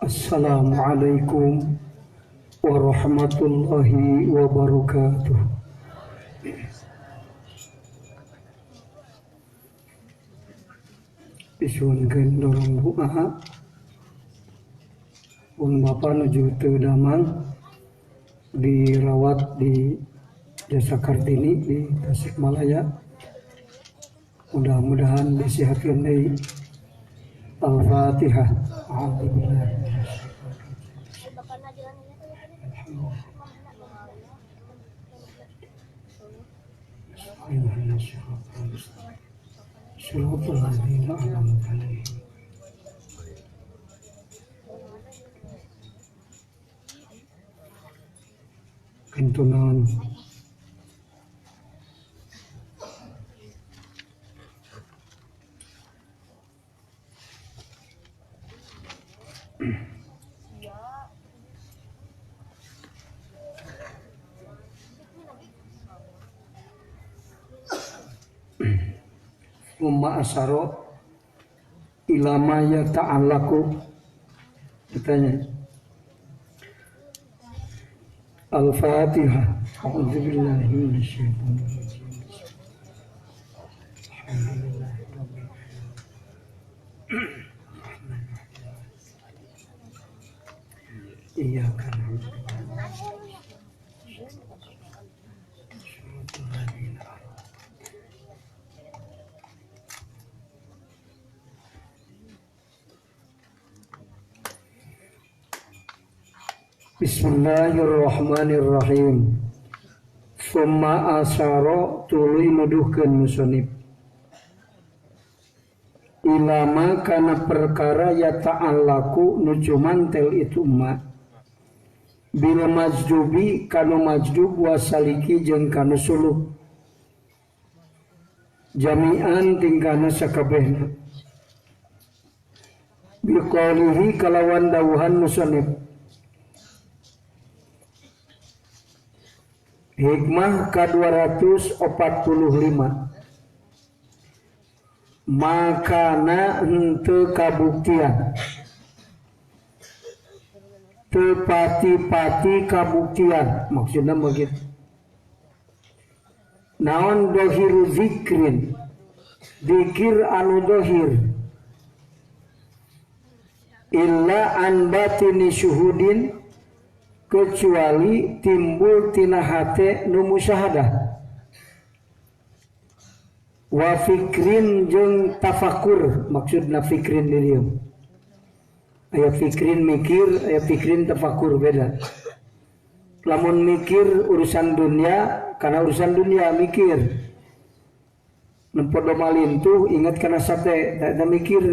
Assalamualaikum warahmatullahi wabarakatuh. Disuhunkeun dorong doa pun bapa nuju teu damang dirawat di Desa Kartini di Tasikmalaya. Mudah-mudahan disihatkeun deui. Al-Fatihah. Alhamdulillah. Kentunan Umma asaro ilama ya ta'allaku ditanya Al-Fatihah. A'udzubillahi minasyaitonir rajim. Alhamdulillahirabbil alamin. Iyyaka na'budu wa iyyaka Bismillahirrahmanirrahim. Summa asaro tuluy nuduhkeun musonib ilama kana perkara ya ta'allaku nu cumantel itu ma bil majdubi kanu majdub wasaliki jeung kanu suluk jami'an tingkana sakabehna biqaulihi kalawan dawuhan musonib. Hikmah ka-245 makana henteu kabuktian teu pati-pati kabuktian maksudna begitu. Naon dohiru zikrin zikir anu dohir illa an batini syuhudin kecuali timbul tina hate nu musyahadah wa fikrin jeung tafakur. Maksudna fikrin di dieu aya fikrin mikir, aya fikrin tafakur, beda. Lamun mikir urusan dunia, karena urusan dunia mikir nempo doma lintuh ingat kana sate da mikir.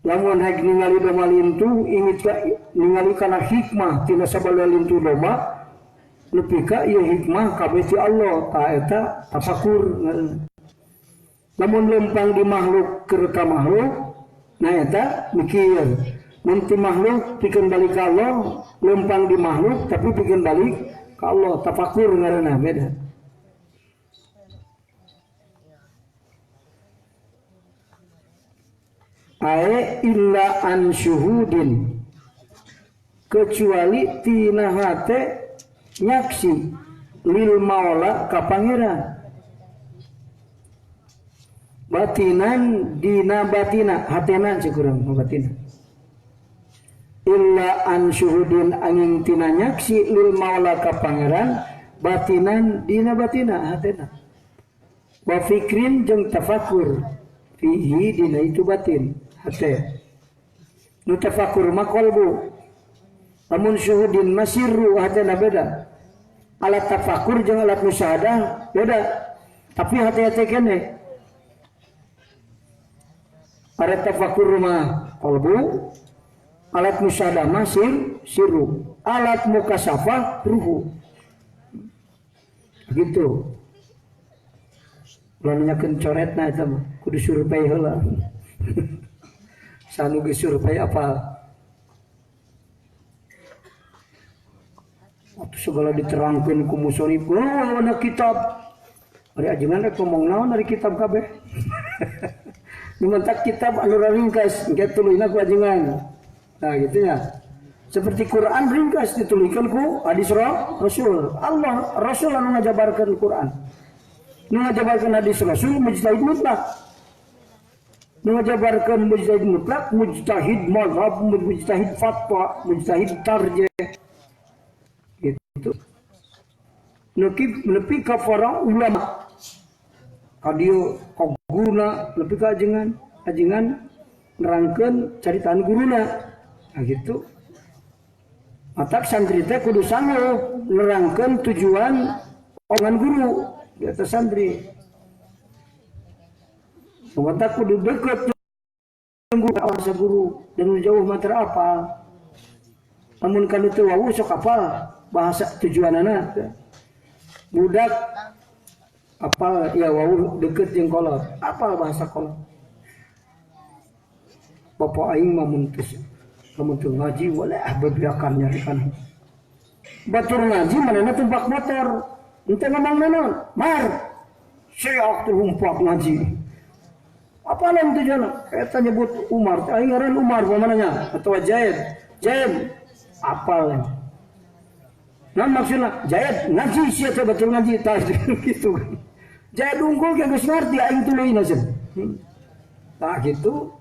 Lamun haik ningali doma lintuh ingat ningali kana hikmah tina sabada lintuh doma nepi ka ieu hikmah kabeh ti Allah ta eta tafakur. Lamun lempang di makhluk keur ka makhluk nah eta mikir. Mun ti makhluk pikeun balik ka Allah, lempang di makhluk tapi pikeun balik ka Allah, tafakur ngaranna beda. Ae illa an syuhudin kecuali tina hate nyaksi lil maula ka pangeran batinan dina batina hatena cekurang batina illa an syuhudin angin tina nyaksi lil maula ka pangeran batinan dina batina hatena wa fikrin jeung tafakur fihi dina itu batin hate nu tafakur mah qalbu lamun syuhudin masirru hatena beda. Alat tafakur jeung alat musyahadah beda, tapi hati-hati kene. Alat tafakur mah qalbu, alat musyahadah mah sirru, alat mukasafah ruhu. Gitu. Ulah nanyakeun coretna eta mah kudu survei heula. Sanu geus survei apal. Waktu segala diterangkeun ku musonif, oh ana kitab. Ari ajengan rek ngomong naon ari kitab kabeh. Nu mentak kitab anu raringkas, engke tuluyna ku ajengan. Nah gitu ya. Seperti Quran ringkas dituliskan ku hadis Rasul. Allah Rasul anu ngajabarkeun Quran. Nu ngajabarkeun hadis Rasul mujtahid mutlak. Nu ngajabarkeun mujtahid mutlak, mujtahid mazhab, mujtahid fatwa, mujtahid tarjih. Gitu. Nepi ka para ulama. Ka dieu ka guruna nepi ka ajengan, ajengan nerangkeun caritaan guruna. Nah gitu. Matak santri teh kudu sanggup nerangkeun tujuan omongan guru di atas santri. Matak kudu deket jeung guru, bahasa guru dan jauh mah teu apal. Lamun kanu teu wawuh sok apal bahasa tujuanana. Budak apal ya wawuh deket jeung kolot, apal bahasa kolot. Bapak aing mah mun teu lamun teu ngaji waleh bebeakan nyarikan. Batur ngaji manehna tumpak motor. Henteu ngomong naon? Mar. Seok teu humpak ngaji. Apa lain tujuanna? Eta nyebut Umar, aing ngaran Umar pamananya atawa Zaid. Zaid apal. Nah maksudna Zaid ngaji sia teh batur ngaji tah gitu. Zaid unggul ge geus ngarti aing tuluyna cenah. Tah gitu.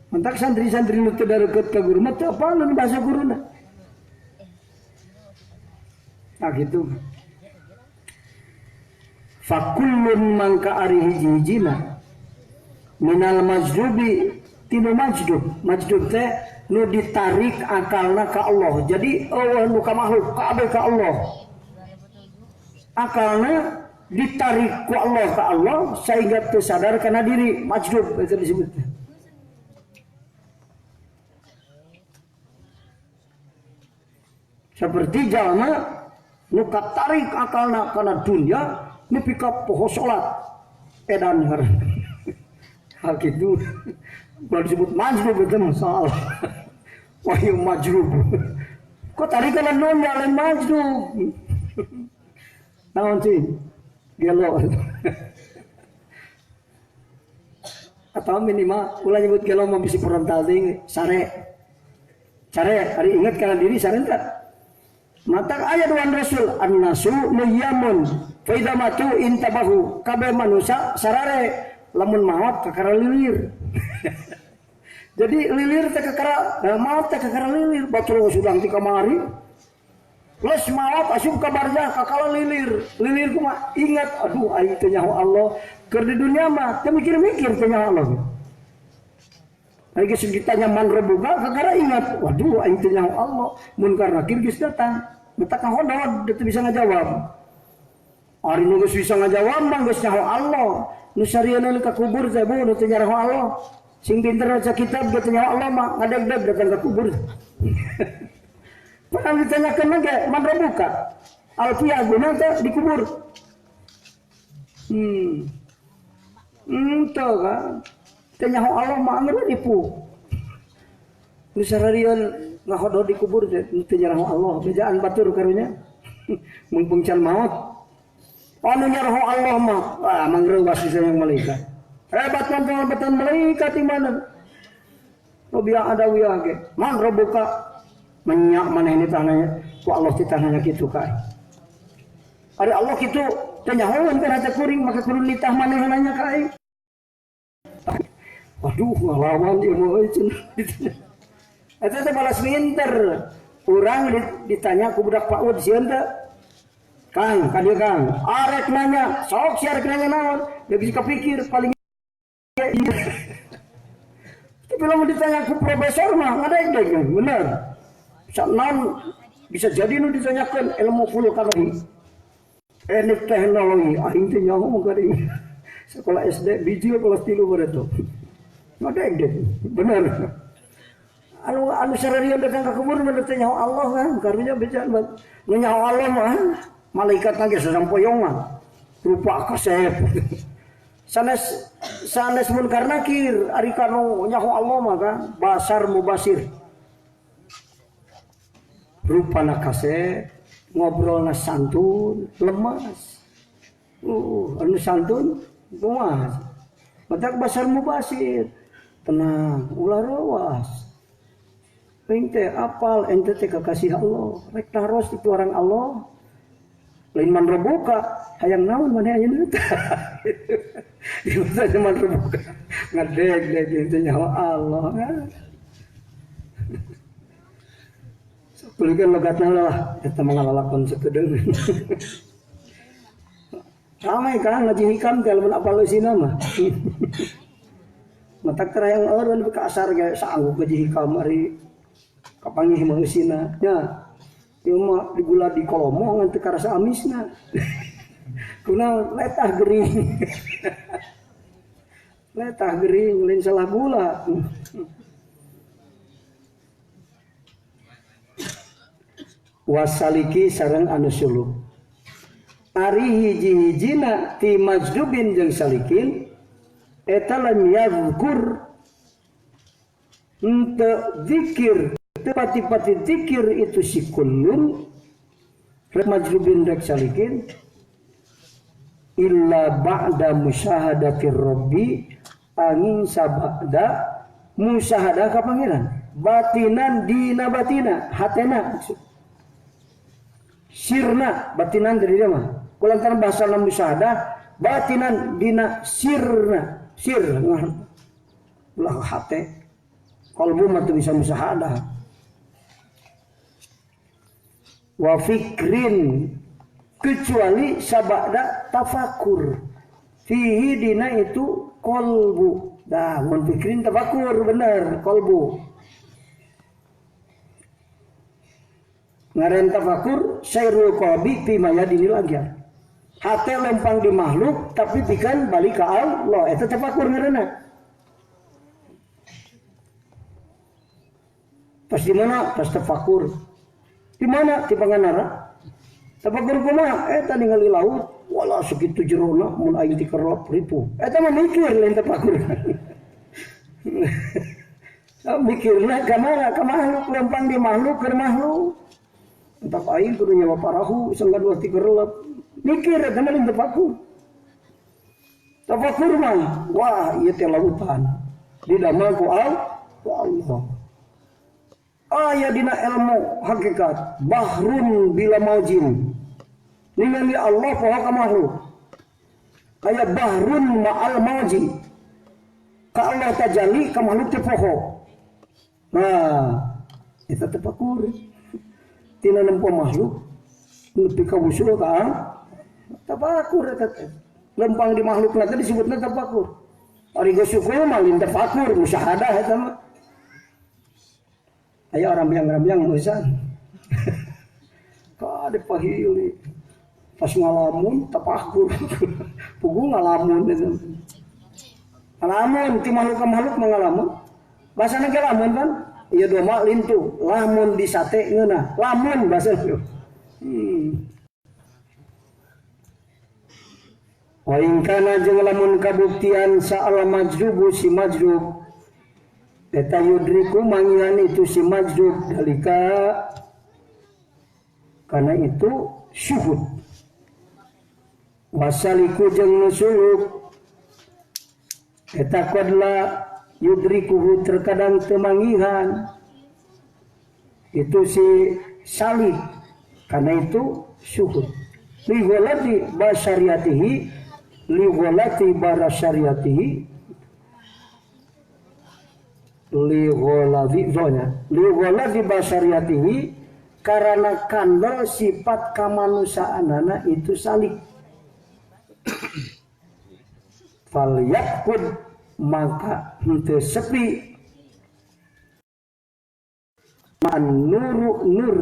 Mentak santri-santri nu teu dareukeut ka guru mah teu apaleun bahasa guruna. Tah gitu. Fakullun mangka ari hiji-hijina minal majdubi tinu majdub. Majdub teh nu ditarik akalna ka Allah. Jadi eueuh nu ka makhluk kabeh ka Allah. Akalna ditarik ku Allah ka Allah sehingga teu sadar kana diri. Majdub itu disebutnya. Seperti jalma nu katarik akalna kana dunia nepi ka poho salat edan ngaran. Hal kitu kalau disebut majrub itu masalah. Wah ieu majrub. Kok tarik kana dunia lain majrub. Naon sih? Gelo. Atau minimal ulah nyebut gelo mah bisi frontal teuing sare. Sare ari inget kana diri sare teh. Mata ayat wan Rasul an-nasu niyamun fa idza matu intabahu kabeh manusia sarare lamun maot kakara lilir. Jadi lilir teh kakara maot teh kakara lilir batur sudang ti kamari. Les maot asup ka barzah kakala lilir. Lilir kumaha ingat aduh aing teh nyaho Allah keur di dunia mah teu mikir-mikir teh nyaho Allah. Aing geus ditanya man rebuga kakara ingat waduh aing teh nyaho Allah munkar nakir geus datang. Mata kahodod teu bisa ngajawab. Ari nu geus bisa ngajawab mah geus nyaho Allah. Nu sarieuna ka kubur teh bu nu teu nyaho Allah. Sing pinter maca kitab ge teu nyaho Allah mah ngadegdeg datang ka kubur. Pernah ditanyakeun mah ge man rebuka. Alfiah guna teh di kubur. Teu kan. Teu nyaho Allah mah angeur ripuh. Nu sararieun ngahodod di kubur teh teu nyaraho Allah, bejaan batur karunya. Mumpung can maot. Anu nyaraho Allah mah, ah mangreuwas bisa yang malaikat. Hebat kan pengelebatan malaikat di mana? Robiah Adawiyah ge. Man robuka menyak maneh ini tanahnya. Ku Allah di tanahnya kitu ka. Ari Allah kitu teu nyahoeun kana teh kuring maka kudu nitah manehna ka aing. Waduh ngalawan ieu mah euy cenah. Eta teh balas minter. Urang ditanya ku budak PAUD sieun teh. Kang, ka dieu Kang. Arek nanya, sok sia arek nanya naon? Da geus kapikir paling Tapi lamun ditanya ku profesor mah ngadeg-deg, bener. Bisa naon bisa jadi nu ditanyakeun ilmu vulkanologi. Teknik teknologi aing teh nyaho mah kari. Sekolah SD biji kelas 3 bareto. Ngadeg-deg, bener. Anu anu sararian datang ka kubur mah teh nyaho Allah kan, karunya bejaan banget. Nu nyaho Allah mah malaikat ge sasampoyongan. Rupa kasep. Sanes sanes munkar nakir ari kanu nyaho Allah mah kan basar mubasir. Rupana kasep, ngobrolna santun, lemas. Anu santun kumaha? Matak basar mubasir. Tenang, ulah rawas. Aing teh apal ente teh kekasih Allah, rek taros itu orang Allah. Lain man rebuka, hayang naon maneh ayeuna teh. Di masa man rebuka, ngadeg-deg ente nyawa Allah. Sepulikeun logatna lah, eta mah ngalalakon sakedeung. Ramai kan ngaji hikam teh lamun apal eusina mah. Matak teh hayang eureun ka asar ge sanggup ngaji hikam ari kapanggih mah eusina nya. Ieu mah digula di kolomo ngan teu karasa amisna. Kunaon letah gering. Letah gering lain salah gula. Wasaliki sareng anu suluk. Ari hiji-hijina ti majdubin jeung salikin eta lam yazkur henteu zikir pati-pati zikir itu si kullun rek majdubin rek salikin illa ba'da musyahadatir rabbi angin sabada musyahadah ka pangeran batinan dina batina hatena sirna batinan dari dia mah kulantaran bahasa lam musyahadah batinan dina sirna sir ulah hate kalbu mah teu bisa musyahadah wa fikrin kecuali sabada tafakur fihi dina itu kolbu dah mun fikrin tafakur bener kolbu ngaren tafakur sairul qalbi fi mayadinil agyar hate lempang di makhluk tapi pikan balik ka Allah eta tafakur ngaranna pas di mana pas tafakur di mana di Pangandaran tafakur kumaha eta ningali laut wala sakitu jerona mun aing dikerlep ripuh eta mah mikir lain tafakur mikirna ka mana ka makhluk lempang di makhluk keur makhluk entak aing kudu nyewa parahu sangga dua tikerlep mikir eta mah lain tafakur tafakur mah wah ieu teh lautan didamel ku Allah aya dina ilmu hakikat bahrun bila maujin ningali Allah poho ka makhluk kaya bahrun ma'al mauji ka Allah tajalli ka makhluk teh poho nah eta tafakur tina nempo makhluk nepi ka wusul ka tafakur eta teh lempang di makhluk teh disebutna tafakur ari geus syukur mah lain tafakur musyahadah eta mah aya rambyang-rambyang urusan. Kade pahili. Pas ngalamun tafakur. Pugu ngalamun itu. Ngalamun ti makhluk ka makhluk mangalamun. Bahasana ge lamun kan? Ieu doma lintu, lamun di sate ngeunah. Lamun bahasa itu. Wa in kana jeung lamun kabuktian sa'al majzubu si majzub eta yudriku manggihan itu si majzub dalika karena itu syuhud wasaliku jeung nu suluk eta qadla yudrikuhu terkadang teu manggihan itu si salik karena itu syuhud li ghalati basyariatihi li ghalati barasyariatihi li ghalati zonya li ghalati basyariatihi karena kandel sifat kemanusiaanana itu salik fal yaqud maka henteu sepi man nuru nur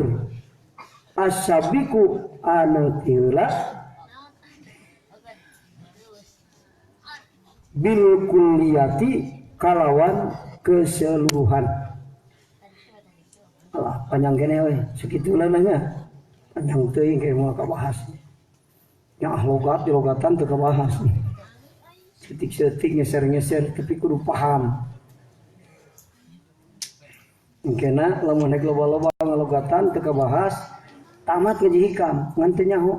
asabiku anu tiula bil kulliyati kalawan keseluruhan. Alah panjang kene we sakitu nanya panjang teuing ke moal kabahas. Nya logat di logatan teu kabahas. Setik-setik ngeser-ngeser tapi kudu paham. Engkena lamun rek loba-loba ngalogatan teu kabahas tamat ngaji hikam ngan teu nyaho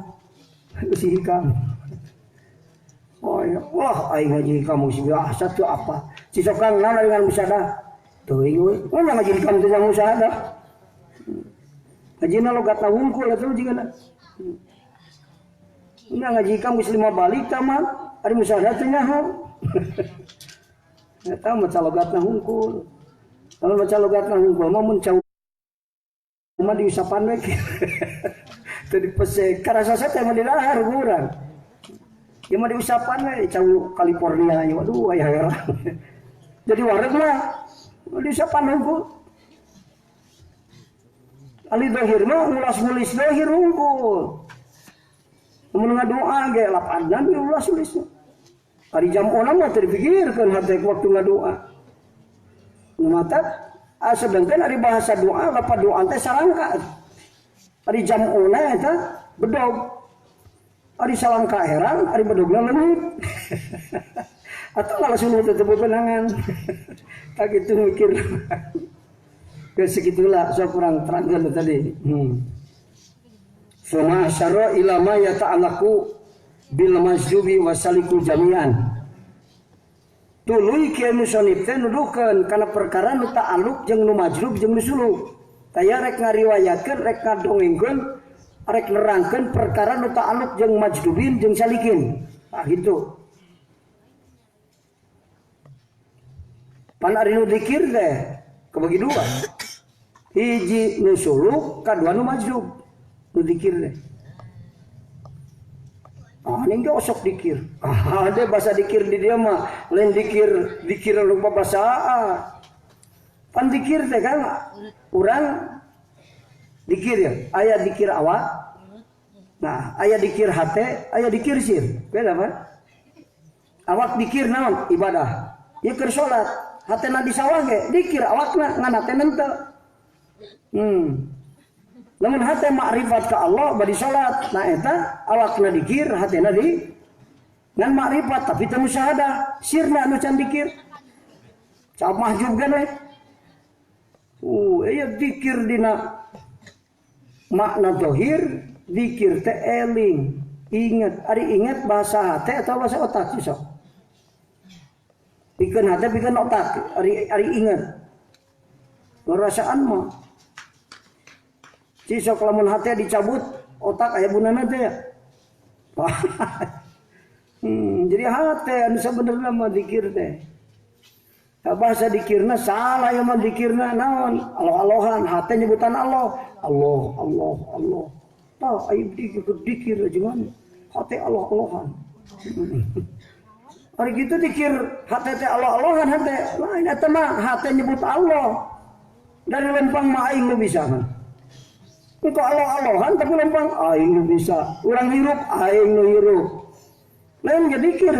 eusi hikam. Oh ya, wah aing ngaji kamu si biasa tuh apa? Cisokan naon dengan musyahadah? Teuing we. Oh ngaji kamu teh musyahadah. Ngajina logatna wungkul atuh jigana. Nya ngaji kamu geus 5 balik tah mah, ari musyahadah teh nyaho. Eta maca logatna hungkul. Kalau maca logatna hungkul mah mun cau mah diusapan we. Teu dipesek karasa teh mah didahar urang. Ya mah diusapan we cau California nya waduh aya herang. Jadi wareg mah diusapan hungkul. Ali dohir mah ngulas-ngulis dohir hungkul. Mun ngadoa ge lapadan diulas-ulis. Ari jam ona mah teu dipikirkeun hate waktu ngadoa. Mata sedangkan ari bahasa doa lapan doa teh sarangka. Ari jam ona eta bedog. Ari salangka herang, ari bedogna leungit. Atau langsung teu bebenangan. Tak gitu mikir. Ya segitulah, saya kurang terangkan tadi. Fama asyara ila ma yata'allaqu bil majdubi wasaliku jami'an. Tuluy kieu musonif teh nuduhkeun kana perkara nu ta'alluq jeung nu majlub jeung nu suluk. Taya rek ngariwayatkeun, rek ngadongengkeun, rek nerangkeun perkara nu ta'alluq jeung majdubin jeung salikin. Nah gitu. Pan ari nu dikir teh kebagi dua. Hiji nu suluk, kadua nu majlub. Nu dikir teh. Ah, ini enggak osok dikir. Ah, ada bahasa dikir di dia mah lain dikir, dikir lupa bahasa. Pan dikir teh kan urang dikir ya, aya dikir awak. Nah, aya dikir hate, aya dikir sir. Beda apa? Awak dikir naon? Ibadah. Ieu keur salat, hatena di sawah ge dikir awakna ngan hatena henteu. Lamun hate makrifat ka Allah bari salat, nah eta awakna dikir, hatena di ngan makrifat tapi teu musyahadah, sirna anu can dikir. Cap mahjub gane. Aya dikir dina makna zahir, dikir teh eling, ingat. Ari ingat bahasa hate atau bahasa otak sok. Pikeun hate pikeun otak, ari ingat. Perasaan mah Cisok lamun hate dicabut otak aya gunana teh ya. Jadi hate anu sabenerna mah dikir teh. Bahasa dikirna salah ya mah dikirna naon? Allah-Allahan hate nyebutan Allah. Allah Allah Allah. Tah aya dikir dikir aja hate Allah-Allahan. Ari kitu dikir hate teh Allah-Allahan hate. Lain eta mah hate nyebut Allah. Dari lempang mah aing nu bisa mah. Engkau Allah-Allahan tapi lempang aing nu bisa. Urang hirup aing nu hirup. Lain ge dikir.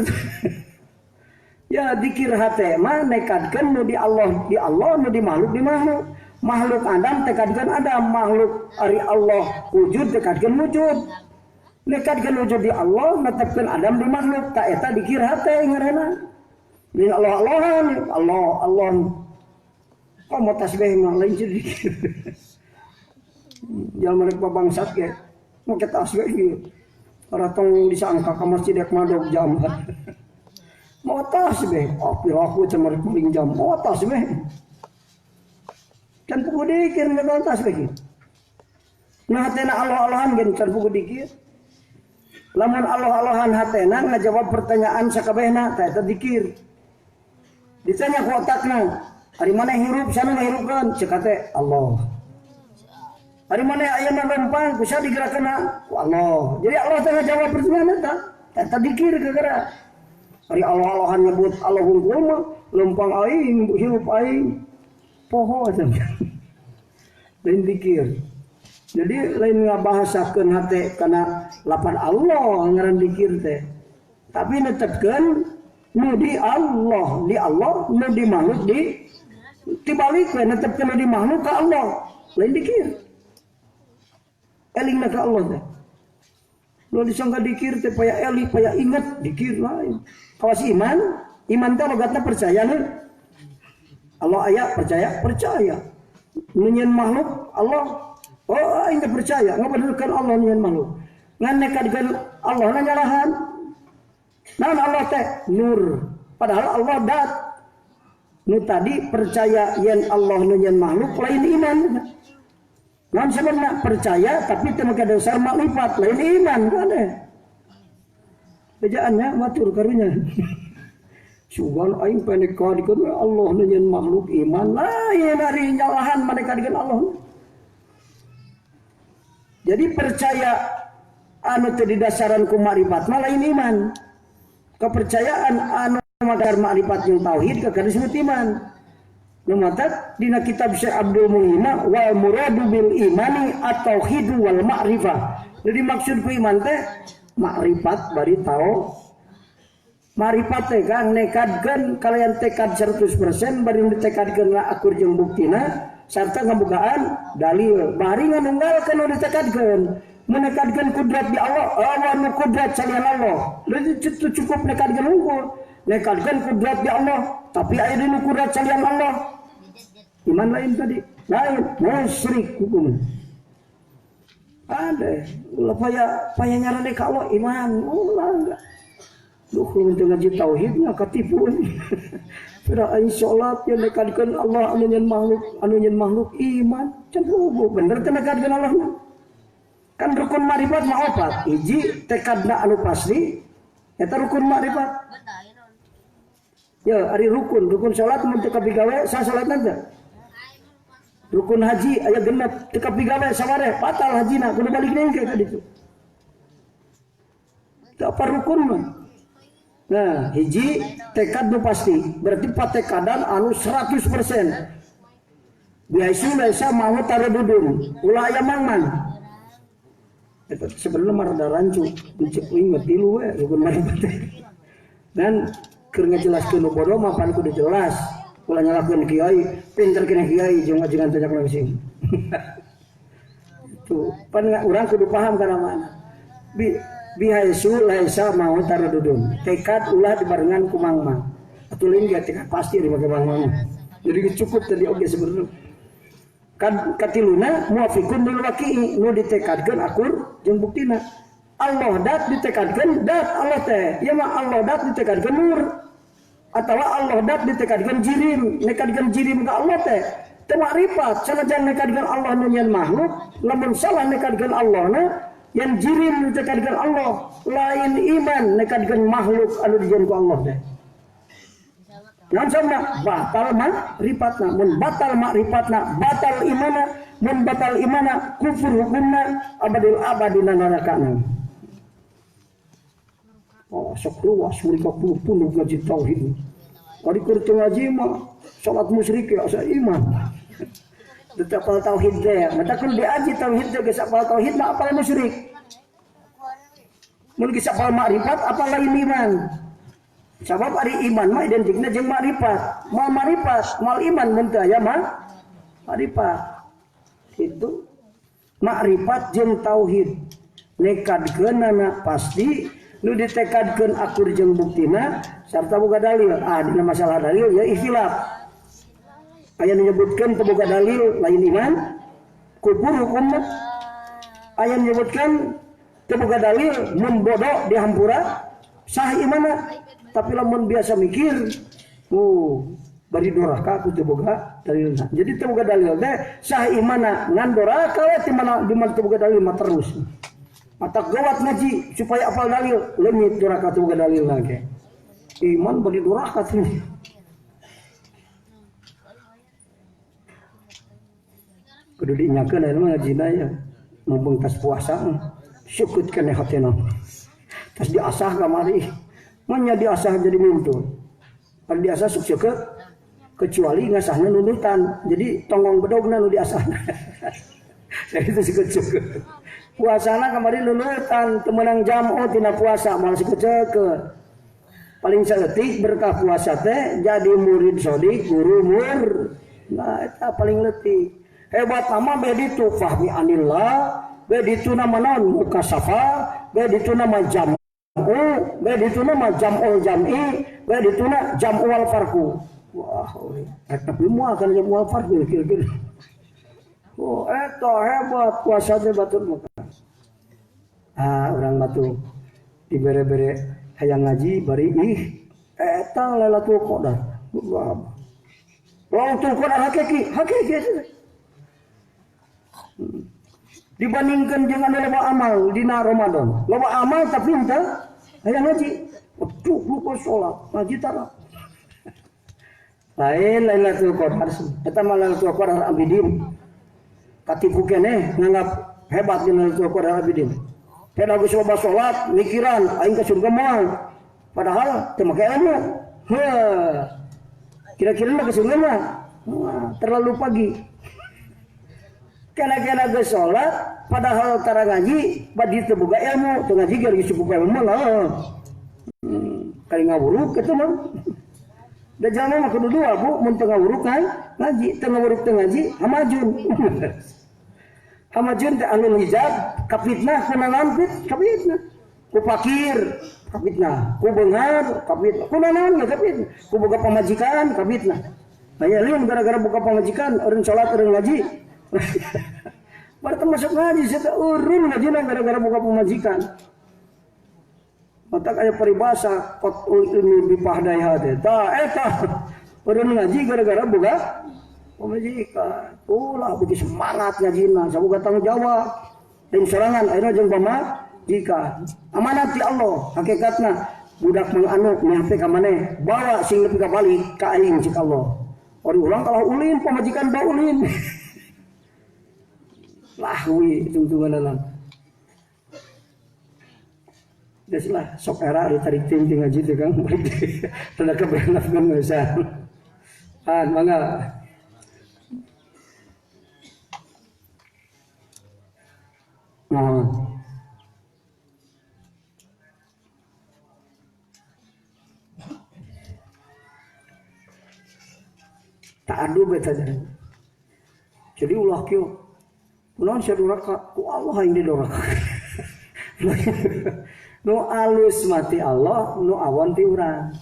Ya dikir hate mah nekadkeun nu di Allah, di Allah nu di makhluk di makhluk. Makhluk Adam tekadkeun Adam, makhluk ari Allah wujud tekadkeun wujud. Nekadkeun wujud di Allah, netepkeun Adam di makhluk. Ta eta dikir hate ngaranna. Di Allah-Allahan, Allah Allah. Kok mau tasbih mah lain jadi dikir. Jalan mereka bangsat ge. Mau kita tasbih ieu. Ora tong disangka ka masjid rek madog jam. Mau tasbih, oh piraku cemar paling jam. Mau tasbih. Can pugu dikir nggak tasbih. Nah hatena Allah-Allahan gen can pugu dikir. Lamun Allah-Allahan hatena ngajawab pertanyaan sakabehna tah eta dikir. Ditanya ku otakna, ari maneh hirup sana ngahirupkeun ceuk hate Allah. Ari maneh ayeuna lempang kusa digerakkeunna ku Allah. Jadi Allah teh ngajawab pertanyaan eta, eta dikir gegera. Ari Allah-Allahan nyebut Allah hungkul mah lempang aing hirup aing poho cenah. Lain dikir. Jadi lain ngabahasakeun hate kana lapan Allah ngaran dikir teh. Tapi netepkeun nu di Allah, di Allah nu di makhluk di tibalik we netepkeun nu di makhluk ka Allah. Lain dikir. Elingna ka Allah teh. Lu disangka dikir teh paya eling, paya ingat dikir lain. Kawas iman, iman teh logatna percaya nih. Allah aya percaya, percaya. Nunyeun makhluk Allah, oh aing teh percaya, ngabenerkeun Allah nunyeun makhluk. Ngan nekadkeun Allah na nyalahan. Naon Allah teh nur. Padahal Allah dat. Nu tadi percaya yen Allah nu yen makhluk lain iman. Naon sebenarnya percaya tapi teu make dasar makrifat lain iman kan deh. Bejaannya matur karunya. Sugan aing pendek kadikeun Allah nu nyen makhluk iman lain ari nyalahan mereka dengan Allah. Jadi percaya anu teu didasaran ku makrifat mah lain iman. Kepercayaan anu magar makrifat jeung tauhid kakara disebut iman. Nu matak dina kitab Syekh Abdul Muhyi wal muradu bil imani at-tauhidu wal ma'rifah. Jadi maksud ku iman teh makrifat bari tau. Makrifat teh Kang nekadkeun kalayan tekad 100% bari ditekadkeun lah akur jeung buktina sarta ngabogaan dalil bari nganunggalkeun nu ditekadkeun. Menekadkeun kudrat di Allah, Allah nu kudrat salian Allah. Jadi cukup nekadkeun unggul. Nekadkeun kudrat di Allah, tapi aya dinu kudrat salian Allah. Iman lain tadi, lain musyrik hukum. Ada, ulah paya nyarane ka Allah iman, ulah enggak. Duh, kalau teu ngaji tauhid mah katipu. Pero aing salat ya nekadkeun Allah anu nyen makhluk, anu nyen makhluk iman. Can hubu bener teu nekadkeun Allah mah. Kan rukun makrifat mah opat, hiji tekadna anu pasti eta rukun makrifat. Ya, ari rukun salat mun teu kapigawe sah salatna teh. Rukun haji aya genep teu kapigawe sawareh batal hajina kudu balik deui ka ditu. Teu apa rukun mah. Nah, hiji tekad nu pasti, berarti patekadan anu 100%. Biaisu laisa mau taradudun, ulah aya mangman. Eta sebenarnya mah rada rancu, cek uing mah tilu we rukun makrifat. Dan keur ngajelaskeun nu bodoh mah pan kudu jelas. Ulah nyalahkeun kiai, pinter kena kiai jeung ngajengan tanya langsung. Itu pan urang kudu paham kana mana. Bihaisu laisa mau taradudun. Tekad ulah dibarengan ku mangmang. Atuh lain ge tekad pasti dibage mangmang. Jadi cukup tadi oge sebenarnya. Kan katiluna muwafiqun lil waqi'i nu ditekadkeun akur jeung buktina. Allah dat ditekadkeun dat Allah teh. Ieu mah Allah dat ditekadkeun nur. Atawa Allah dat ditekadkeun jirim, nekadkeun jirim ka Allah teh. Teu makrifat sanajan nekadkeun Allah nu nyen makhluk, lamun salah nekadkeun Allah na yang jirim ditekadkeun Allah, lain iman nekadkeun makhluk anu dijieun ku Allah teh. Naon sababna? Batal makrifatna, mun batal makrifatna batal imana, mun batal imana kufur hukumna abadil abadina narakana. Oh, sok luas mereka puluh ngaji tauhid. Kali keur teu ngaji mah salat musyrik ya asa iman. Teu apal tauhid teh, mata kudu diaji tauhid teh geus apal tauhid mah apal musyrik. Mun geus apal makrifat apal lain iman. Sabab ari iman mah identikna jeung makrifat. Moal makrifat, moal iman mun teu aya mah makrifat. Itu makrifat jeung tauhid. Nekadkeunana pasti nu ditekadkeun akur jeung buktina sarta boga dalil. Ah dina masalah dalil ya ikhtilaf. Aya nu nyebutkeun teu boga dalil lain iman, kufur hukumna. Aya nu nyebutkeun teu boga dalil mun bodoh dihampura sah imanna. Tapi lamun biasa mikir, bari doraka ku teu boga dalilna. Jadi teu boga dalil teh sah imanna ngan doraka we ti mana di mana teu boga dalil mah terus. Mata gawat ngaji supaya apal dalil, leungit doraka teu boga dalilna ge. Iman bari doraka teh. Kudu diinyakeun aya mah ngajina ya. Mumpung tas puasa syukut keneh hatena. Tas diasah kamari. Mun diasah jadi muntu. Pan diasah sok syukur kecuali ngasahna nundutan. Jadi tonggong bedogna nu diasahna. Saya itu syukur-syukur. Puasana kamari nundutan teu meunang jam'u tina puasa moal syukur-syukur. Paling saeutik berkah puasa teh jadi murid sodik guru mur. Nah eta paling leutik. Hebat mah beh ditu fahmi anillah, beh ditu nama naon mukasafa, beh ditu nama jam'u, beh ditu nama jam'ul jam'i, beh ditu nama jam'u wal farqu. Wah, tapi moal kan jam'u wal farqu kira-kira. Oh, eta hebat puasa teh batur mah. Ah, urang mah tuh dibere-bere Hayang ngaji bari ih eta Lailatul Qadar. Lailatul Qadar hakiki, hakiki. Dibandingkan dengan loba amal dina Ramadan. Loba amal tapi henteu hayang ngaji. Aduh lupa sholat, ngaji tara. Lain Lailatul Qadar. Eta mah Lailatul Qadar abidin. Katipu keneh nganggap hebat dina Lailatul Qadar abidin. Kada geus loba salat, mikiran aing ka surga moal. Padahal teu make ilmu. Heuh. Kira-kira mah ke surga mah terlalu pagi. Kena-kena geus salat padahal tara ngaji, badi teu boga ilmu, teu ngaji ge geus cukup ilmu lah. Kali ngawuruk kitu mah. Da jalma mah kudu dua Bu, mun teu ngawuruk kan ngaji, teu ngawuruk teu ngaji, hamajun. Hamajun teh alul hijab, kapitnah kunaon kapitnah. Ku fakir kapitnah, ku beunghar kapitnah, ku nanaon ge kapitnah, ku boga pamajikan kapitnah. Aya liun gara-gara boga pamajikan eureun salat eureun ngaji. Baru termasuk ngaji saya teh eureun ngajina gara-gara boga pamajikan. Matak aya paribasa qatul ilmi bi pahdaiha teh. Tah eta eureun ngaji gara-gara boga pamajikan. Ulah beuki semangat ngajina, saboga tanggung jawab. Lain sorangan ayeuna jeung pamajikan. Amanat ti Allah hakikatna budak mang anu nyampe ka maneh bawa sing nepi ka balik ka aing cik Allah. Ori ulang kalah ulin pamajikan bawa ulin. Lahwi tungtunganana. Geus lah sok era ditarik ting ting ngaji teh Kang. Tanda keberanapkeun geus. Ah mangga. Nah. Tak adu beta jadi ulah kieu. Kunaon sia duraka? Ku Allah aing didoraka. Nu alus mati Allah, nu awon ti urang.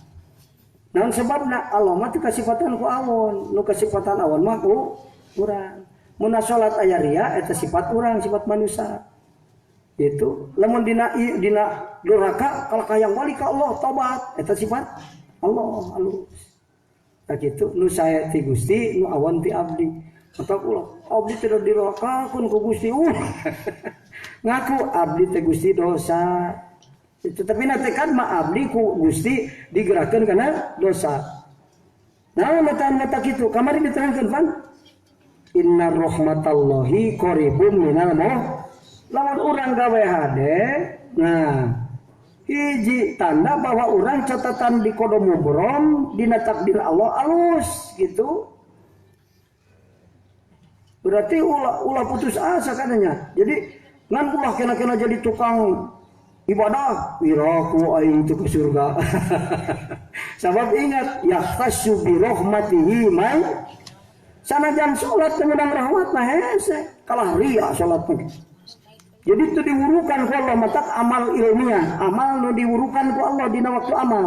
Naon sebabna Allah mah teu kasifatan ku awon, nu kasifatan awon mah ku urang. Mun salat aya ria eta sifat urang, sifat manusia. Itu lamun dina dina durhaka kalau hayang balik ka Allah tobat eta sifat Allah alus. Tah kitu nu sae ti Gusti, nu awon ti abdi. Mata ulah abdi tidak dirakakeun ku Gusti. Ngaku abdi teh Gusti dosa. Tetapi nanti kan mah abdi ku Gusti digerakkan karena dosa. Nah, mata-mata kitu kamari diterangkeun pan. Inna rahmatallahi qaribum minal muh. Lamun urang gawe hade, nah hiji tanda bahwa urang catatan di kodo mubrom dina takdir Allah alus gitu. Berarti ulah putus asa katanya. Jadi ngan ulah kena-kena jadi tukang ibadah, wiraku aing teu ke surga. Sabab ingat yahtassu bi rahmatihi man sanajan salat ngundang rahmat mah hese kalah ria salat mah. Jadi itu diwurukan ku Allah matak amal ilmiah, amal nu diwurukan ku Allah dina waktu amal.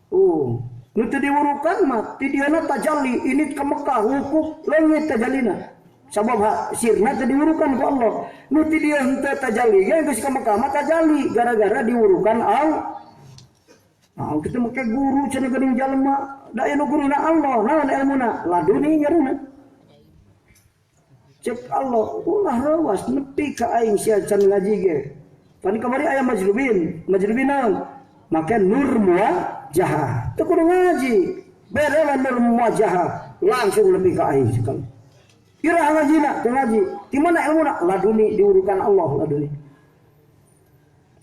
Oh, nu teu diwurukan mah ti dieuna tajalli ini ke Mekah wukuf leungit tajalina. Sabab sirna teu diwurukan ku Allah. Nu ti dieu henteu tajalli ge geus ka Mekah mah tajalli gara-gara diwurukan Allah. Nah, kita make guru cenah geuning jalma, da aya nu guruna Allah, naon ilmuna? Laduni ngarana. Cek Allah, ulah rawas nepi ka aing sia can ngaji ge. Pan kamari aya majlubin, majlubin naon? Make nur muwajjahah. Teu kudu ngaji. Bere nur muwajjahah, langsung nepi ka aing sekali. Iraha ngajina, teu ngaji. Di mana ilmuna? Laduni diurukan Allah laduni.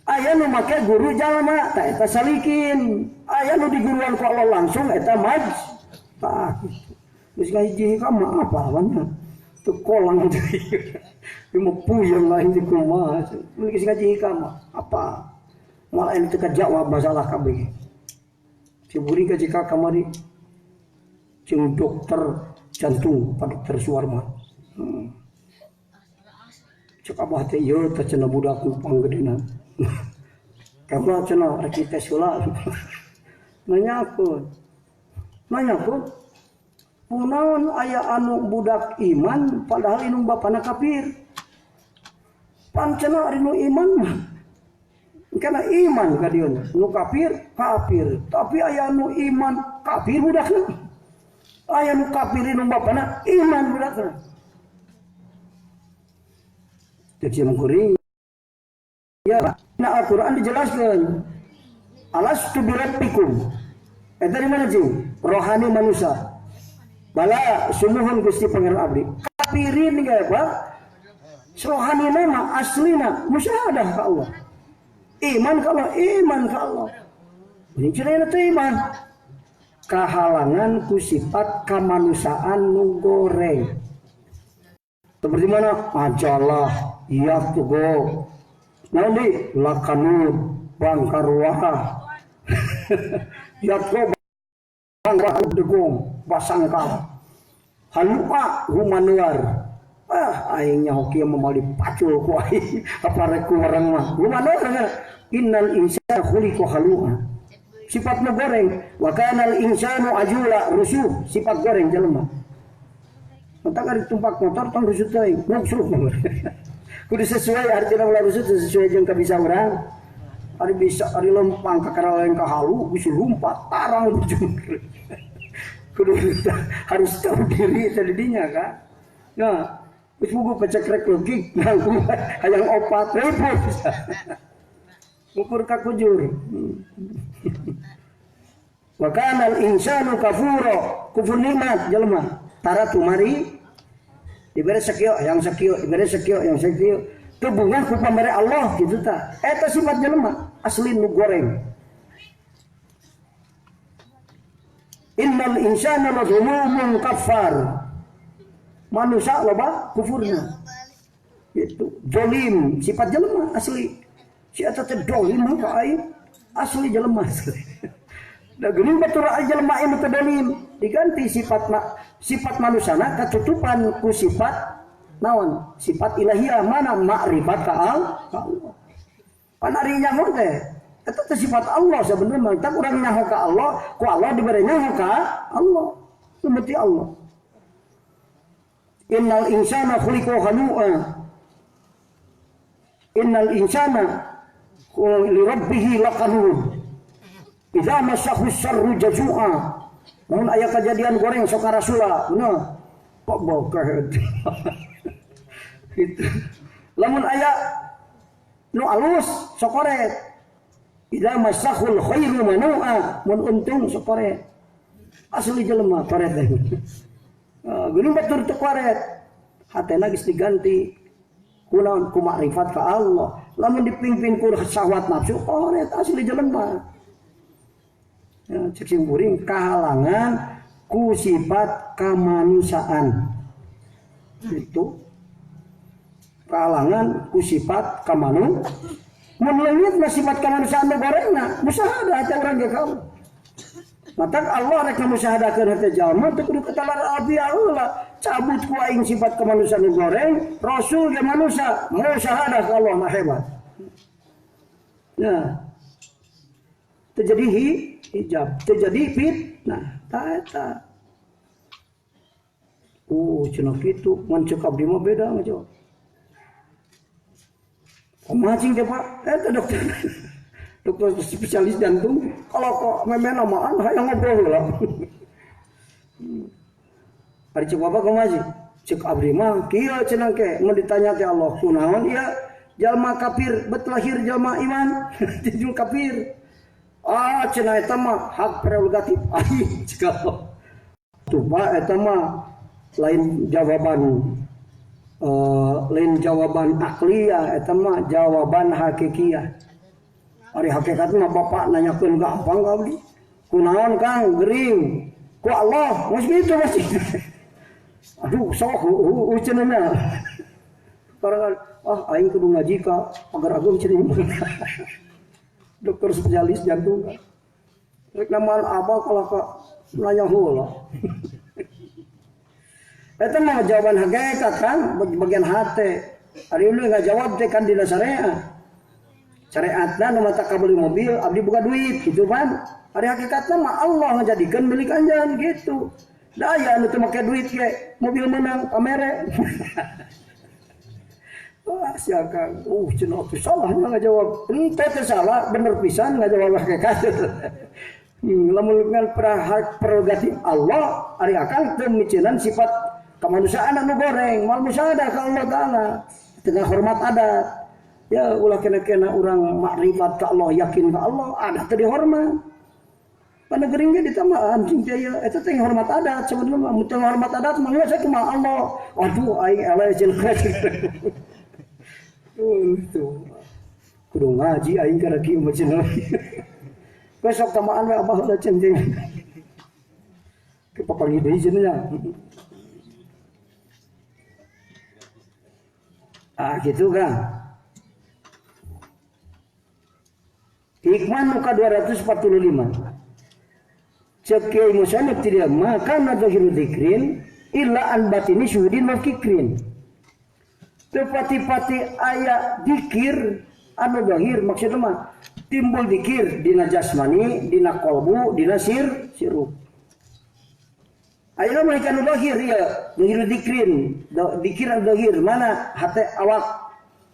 Aya nu make guru jalma, tah eta salikin. Aya nu diguruan ku Allah langsung eta maj. Tah kitu. Geus ngahiji ka mah apa wan? Teu kolang deui. Ieu mah puyeng lain di kumaha. Mun geus ngaji ka mah apa? Moal aya teu kajawab masalah kabeh. Ciburi ka jika kamari jeung dokter jantung Pak Dokter Suwarman. Cek abah teh ieu teh cenah budak nu panggedena. Kamu cenah rek dites heula. Nanyakeun. Nanyakeun. Kunaon aya anu budak iman padahal indung bapana kafir. Pan cenah ari nu iman mah Karena iman ka dieu nu kafir kafir, tapi aya nu iman kafir budakna. Aya nu kafir nu bapana iman budakna. Cek sim kuring ya, nah Al-Qur'an dijelaskan. Alastu birabbikum. Eta di mana cing? Rohani manusia. Bala sumuhun Gusti Pangeran abdi. Kafirin ge Pak. Rohani nama aslina musyahadah ka Allah. Iman ka Allah, iman ka Allah. Ini cenah teh iman. Kahalangan ku sifat kamanusiaan nu goreng. Seperti mana? Ajalah ya tugo. Naon di lakanud bangkarwah. Ya tugo bangkar degung basangkal. Halua humanuar. Ah aing nyaho kieu mah dipacul ku aing. Apa rek ku urang mah. Humanuar innal insana khuliqa halua. Sifat nu goreng. Wa kanal insanu ajula rusuh, sifat goreng jelema. Entak ari tumpak motor tong rusut teuing, ngusruh. Kudu sesuai artina ulah rusut sesuai jeung kabisa urang. Ari bisa ari lempang ka karalaeng ka halu bisa lumpat tarang ujung. Kudu harus tahu diri tadi dinya ka. Nah, geus buku pecekrek logik nangkung hayang opat repot. Ngukur ka kujur. Wa kanal insanu kafura, kufur nikmat jelema. Tara tumari dibere sakieu yang sakieu, dibere sakieu yang sakieu. Teu bungah ku pamere Allah kitu tah. Eta sifat jelema asli nu goreng. Innal insana ladzalumun kafar. Manusia loba kufurna. Itu zalim sifat jelema asli. Si eta teh dolim ka aing asli jelema asli. Da geuning batur jelema anu teu dolim diganti sifat sifat manusana katutupan ku sifat naon? Sifat ilahiyah mana makrifat ka Allah. Pan ari nyaho teh eta teh sifat Allah sebenarnya mah tah urang nyaho ka Allah ku Allah dibere nyaho ka Allah. Seperti Allah. Innal insana khuliqa halu'a. Innal insana li rabbih laqanud. Idza massahu syarru jazu'a. Mun aya kejadian goreng sok rasula, nah kok bokeh. Gitu. Lamun aya nu alus sok koret. Idza massahul khairu manu'a, mun untung sok koret. Asli jelema koret teh. Geuning batur teu koret. Hatena geus diganti kunaon ku makrifat ka Allah. Lamun dipimpin ku syahwat nafsu koret asli jelema. Ya, cek sing kuring kahalangan ku sifat kamanusiaan. Itu kahalangan ku sifat kamanu. Mun leungit mah sifat kamanusiaan nu gorengna, musyahadah hate urang ge ka Allah. Matak Allah rek musyahadah hate jalma teu kudu katalar abdi Allah. Cabut ku aing sifat kamanusiaan nu goreng, rasul ge manusia, musyahadah ka Allah mah hebat. Ya. Terjadi hijab, terjadi fitnah, ta eta. Cenah kitu, mun ceuk abdi mah beda ngajawab. Kumaha cing teh Pak? Eta dokter. Dokter spesialis jantung, kalau kok memen namaan hayang ngobrol heula. Ari ceuk bapak kumaha sih? Ceuk abdi mah kieu cenah ke, mun ditanya teh Allah kunaon ieu jalma kafir bet lahir jalma iman, dijul kafir. Ah cenah eta mah hak prerogatif aing cek Allah. Tuh Pak eta mah lain jawaban lain jawaban akliyah eta mah jawaban hakikiyah. Ari hakikat mah bapak nanyakeun gampang ka abdi. Kunaon Kang gering? Ku Allah geus kitu masih. Aduh sok heueuh cenah. Karena ah aing kudu ngaji ka Pagar Agung cenah. Dokter spesialis jantung. Rek namaan abah kalau ka nanya heula. Eta mah jawaban hakikat kan bagian hate. Ari lu nggak jawab teh kan dina syariat. Syariatna nu mata kabeli mobil abdi boga duit gitu kan. Ari hakikatna mah Allah ngajadikeun milik anjeun gitu. Da aya anu teu make duit ge mobil menang kamere. Wah, si akang, cenah atuh salah ngajawab. Henteu teh salah, bener pisan ngajawab hakikat. Lamun ngan hak prerogatif Allah, ari akang teu miceunan sifat kemanusiaan anu goreng, moal musyahadah ka Allah Taala. Tengah hormat adat. Ya ulah kena-kena urang makrifat ka Allah, yakin ka Allah, adat teu dihormat. Panegering ge ditambah anjing teh ieu, eta teh hormat adat sebenarnya mah, mun teu hormat adat mah geus kumaha Allah. Aduh aing eleh cenah. Tuh. Kudu ngaji aing kana kieu mah cenah. Besok tamaan we abah ulah ceng-ceng. Ke papanggih deui cenah. Ah gitu kan. Hikmah nu ka 245. Cek Kiai Musanib tidak maka nadzahiru dzikrin illa an batini syuhudin wa fikrin. Tepati-pati aya dikir anu zahir maksudna mah timbul dikir dina jasmani, dina qalbu, dina sirup. Ayeuna mah anu zahir ieu, zahiru dikrin, dikir anu zahir mana hate awak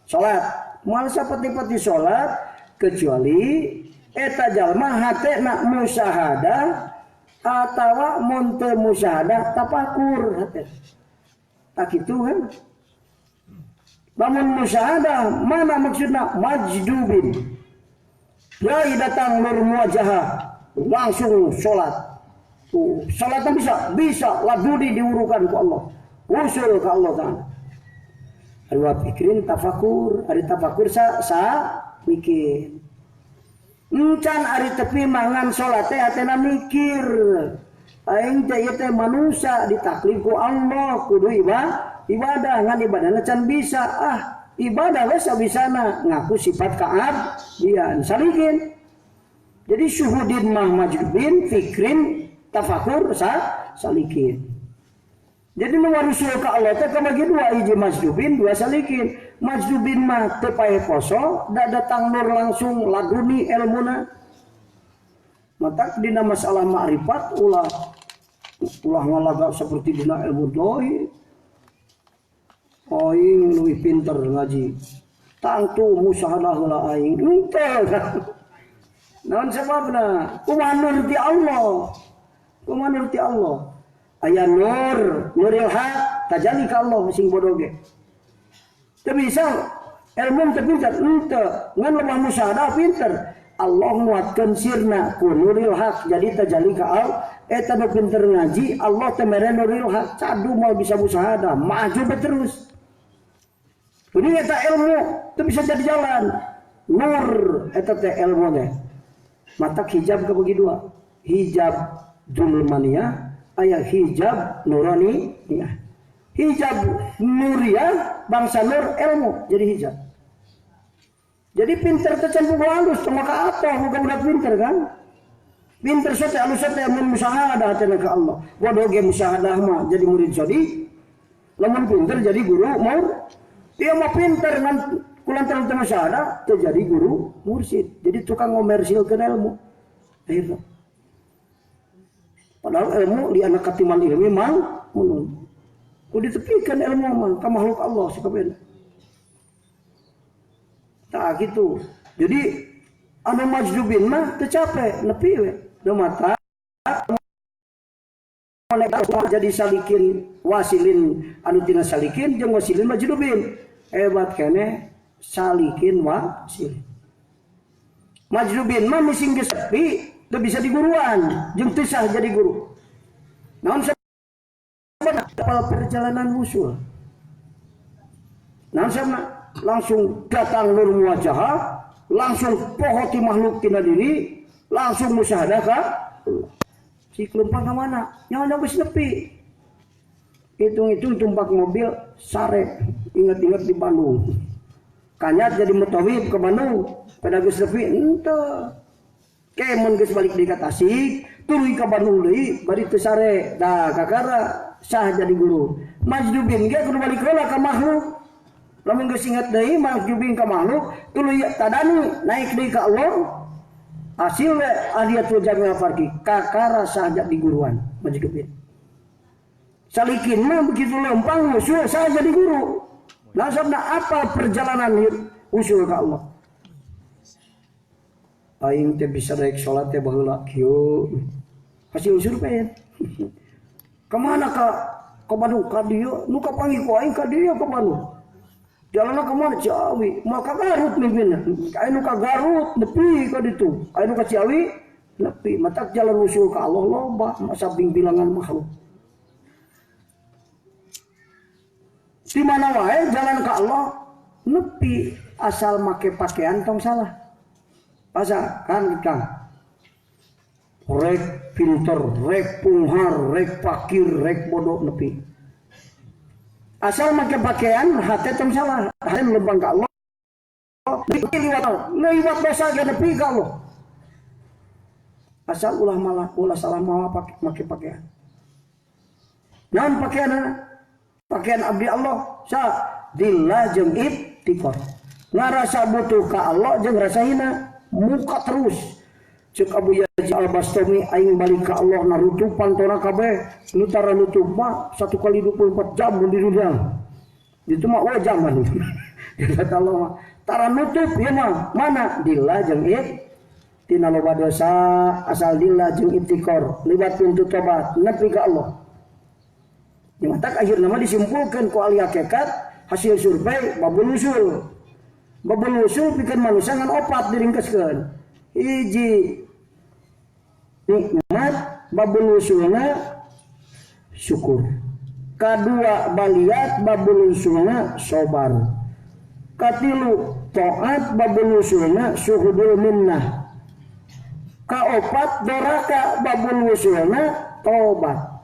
salat. Moal sapati-pati salat kecuali eta jalma hatena musyahadah atawa mun teu musyahadah tafakur hate. Tak kitu kan? Lamun musyahadah mana maksudna majdubin. Yai datang nur muwajahah langsung salat. Tuh, salatnya bisa laduni diurukan ku Allah. Usul ka Allah Taala. Ari wa fikrin tafakur, ari tafakur sa mikir. Encan ari tepi mangan salat teh hatena mikir. Aing teh ieu teh manusia ditaklif ku Allah kudu ibadah ngan ibadahna can bisa. Ah, ibadah we sabisana ngaku sifat kaabdian salikin. Jadi syuhudin mah majdubin fikrin tafakur salikin. Jadi nu warusul ka Allah teh kabagi dua, hiji majdubin, dua salikin. Majdubin mah teu paeh poso, da datang nur langsung laduni elmuna. Matak dina masalah makrifat ulah ngalaga seperti dina ilmu dohir. Aing leuwih pinter ngaji. Tangtu musyahadah heula aing. Henteu. Naon sababna? Kumaha nur ti Allah. Kumaha nur ti Allah. Aya nur, nuril haq tajali ka Allah sing bodoh ge. Teu bisa ilmu teu pinter, henteu. Ngan lemah musyahadah pinter. Allah nguatkeun sirna ku nuril haq jadi tajali ka Allah. Eta nu pinter ngaji, Allah teh mere nuril haq, cadu moal bisa musyahadah, maju terus. Ini eta ilmu teu bisa jadi jalan. Nur eta teh ilmu teh. Matak hijab kabagi dua. Hijab zulmaniyah aya hijab nuraniyah. Hijab nuriyah bangsa nur ilmu jadi hijab. Jadi pinter teh can puguh alus tong ka apa bukan budak pinter kan? Pinter teh alus teh mun musyahadah teh ka Allah. Bodoh ge musyahadah mah jadi murid sodi. Lamun pinter jadi guru mur. Dia mah pinter ngan kulantaran teu musyahadah teu jadi guru mursid. Jadi tukang ngomersilkeun ilmu. Akhirna. Padahal ilmu di anak katimal ilmi mang mulun. Ku ditepikeun ilmu mah ka makhluk Allah sakabehna. Tak gitu. Jadi anu majdubin mah teu capek nepi we. Nu mata jadi salikin wasilin anu tina salikin jeung wasilin majdubin. Hebat keneh salikin wasilin. Majdubin mah mising geus sepi teu bisa diguruan jeung teu sah jadi guru. Naon sababna? Perjalanan wusul. Naon sababna? Langsung datang nur muwajahah, langsung poho ti makhluk tina diri, langsung musyahadah ka Allah. Si kelempang ka mana? Nyawa geus nepi. Hitung-hitung tumpak mobil sare, ingat-ingat di Bandung. Kanyat jadi mutawif ke Bandung, pada geus nepi henteu. Kemun geus balik deui ka Tasik, tuluy ka Bandung deui, bari teu sare. Dah kakara sah jadi guru. Majdubin ge kudu balik heula ka makhluk. Lamun geus ingat deui majdubin ka makhluk, tuluy tadani naik deui ka Allah. Hasil we ahliyatul jamil farqi, kakara sah jadi guruan majdubin. Salikin mah begitu lempang musuh sah jadi guru. Nasabna apa perjalanan usul ka Allah? Aing teh bisa rek salat teh baheula kieu. Hasil survei. Kemana ka Bandung ka dieu? Nu kapanggih ku aing ka dieu ka Bandung. Jalanna kemana Ciawi? Maka Garut mimpinna. Aya nu ka Garut nepi ka ditu. Aya nu ka Ciawi nepi. Matak jalan usul ka Allah loba masa bilangan makhluk. Di mana wae jalan ka Allah nepi asal make pakaian tong salah. Asa kan kang rek pinter, rek punghar, rek pakir, rek bodoh nepi. Asal make pakaian hate tong salah, hate lembang ka Allah. Liwat liwat dosa ge nepi ka Allah. Asal ulah malah ulah salah mawa make pakaian. Naon pakaianna? Pakaian abdi Allah sa dillah jeung ibtikor. Ngarasa butuh ka Allah jeung rasa hina, muka terus. Cek Abu Yazid Al-Bastami aing balik ka Allah narutup pantona kabeh, nu tara nutup mah 1 kali 24 jam di dunia. Itu mah wah zaman. Kata Allah mah tara nutup ieu mah mana dillah jeung tina loba dosa asal dillah jeung ibtikor, liwat pintu tobat nepi ka Allah. Yang matak akhirna mah disimpulkan ku ahli hakikat hasil survei babul usul. Babul usul pikeun manusia ngan opat diringkeskeun. Hiji nikmat babul usulna syukur. Kadua baliat babul usulna sobar. Katilu taat babul usulna syuhudul minnah. Kaopat doraka babul usulna tobat.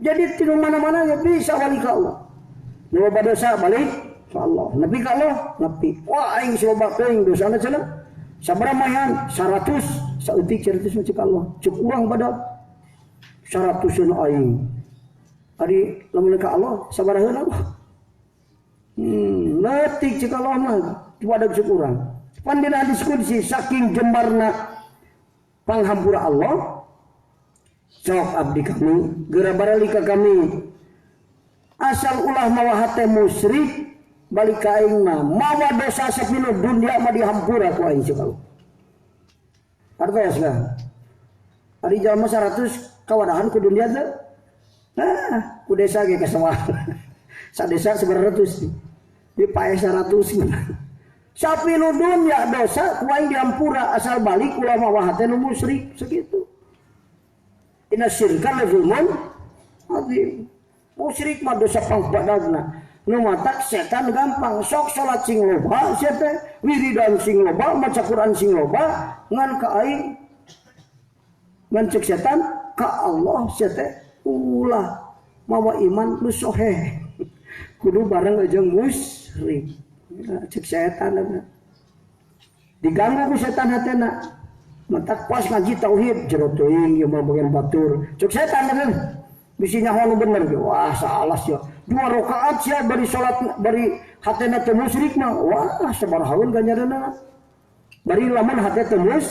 Jadi tidak mana-mana ya bisa balik ke Allah. Loba dosa balik ke Allah. Nepi ka Allah, nepi. Wah aing loba teuing dosana cenah. Sabaraha mayan? 100. Saeutik 100 mah cek Allah. Cek urang badak 100-eun aing. Ari lamun ka Allah sabaraha Allah. Leutik cek Allah mah badak cek urang. Pan dina hadis qudsi saking jembarna panghampura Allah. Sok abdi kami, geura baralik ka kami. Asal ulah mawa hate musyrik balik ka aing mah, mawa dosa sapinu dunia mah dihampura ku aing cek Allah. Artos kan? Ari jalma 100 kawadahan ku dunia teh. Nah, ku desa ge kasawah. Sa desa 900. Di paeh 100. Sapinu dunia dosa ku aing dihampura asal balik ulah mawa hate nu musyrik sakitu. Inna syirka la zulmun azim. Musyrik mah dosa pangpadagna. Nu matak setan gampang sok salat sing loba sia teh, wiridan sing loba, maca Quran sing loba, ngan ka aing ngan cek setan ka Allah sia teh ulah mawa iman nu soheh. Kudu bareng jeung musyrik. Cek setan diganggu ku setan hatena. Matak pas ngaji tauhid jero teuing ieu mah bagian batur. Cek setan kan bisi nyaho nu bener ge. Wah salah sia. 2 rakaat sia bari salat bari hatena teu musyrik mah. Wah sabarahaun ganjaranna. Bari lamun hate teu mus.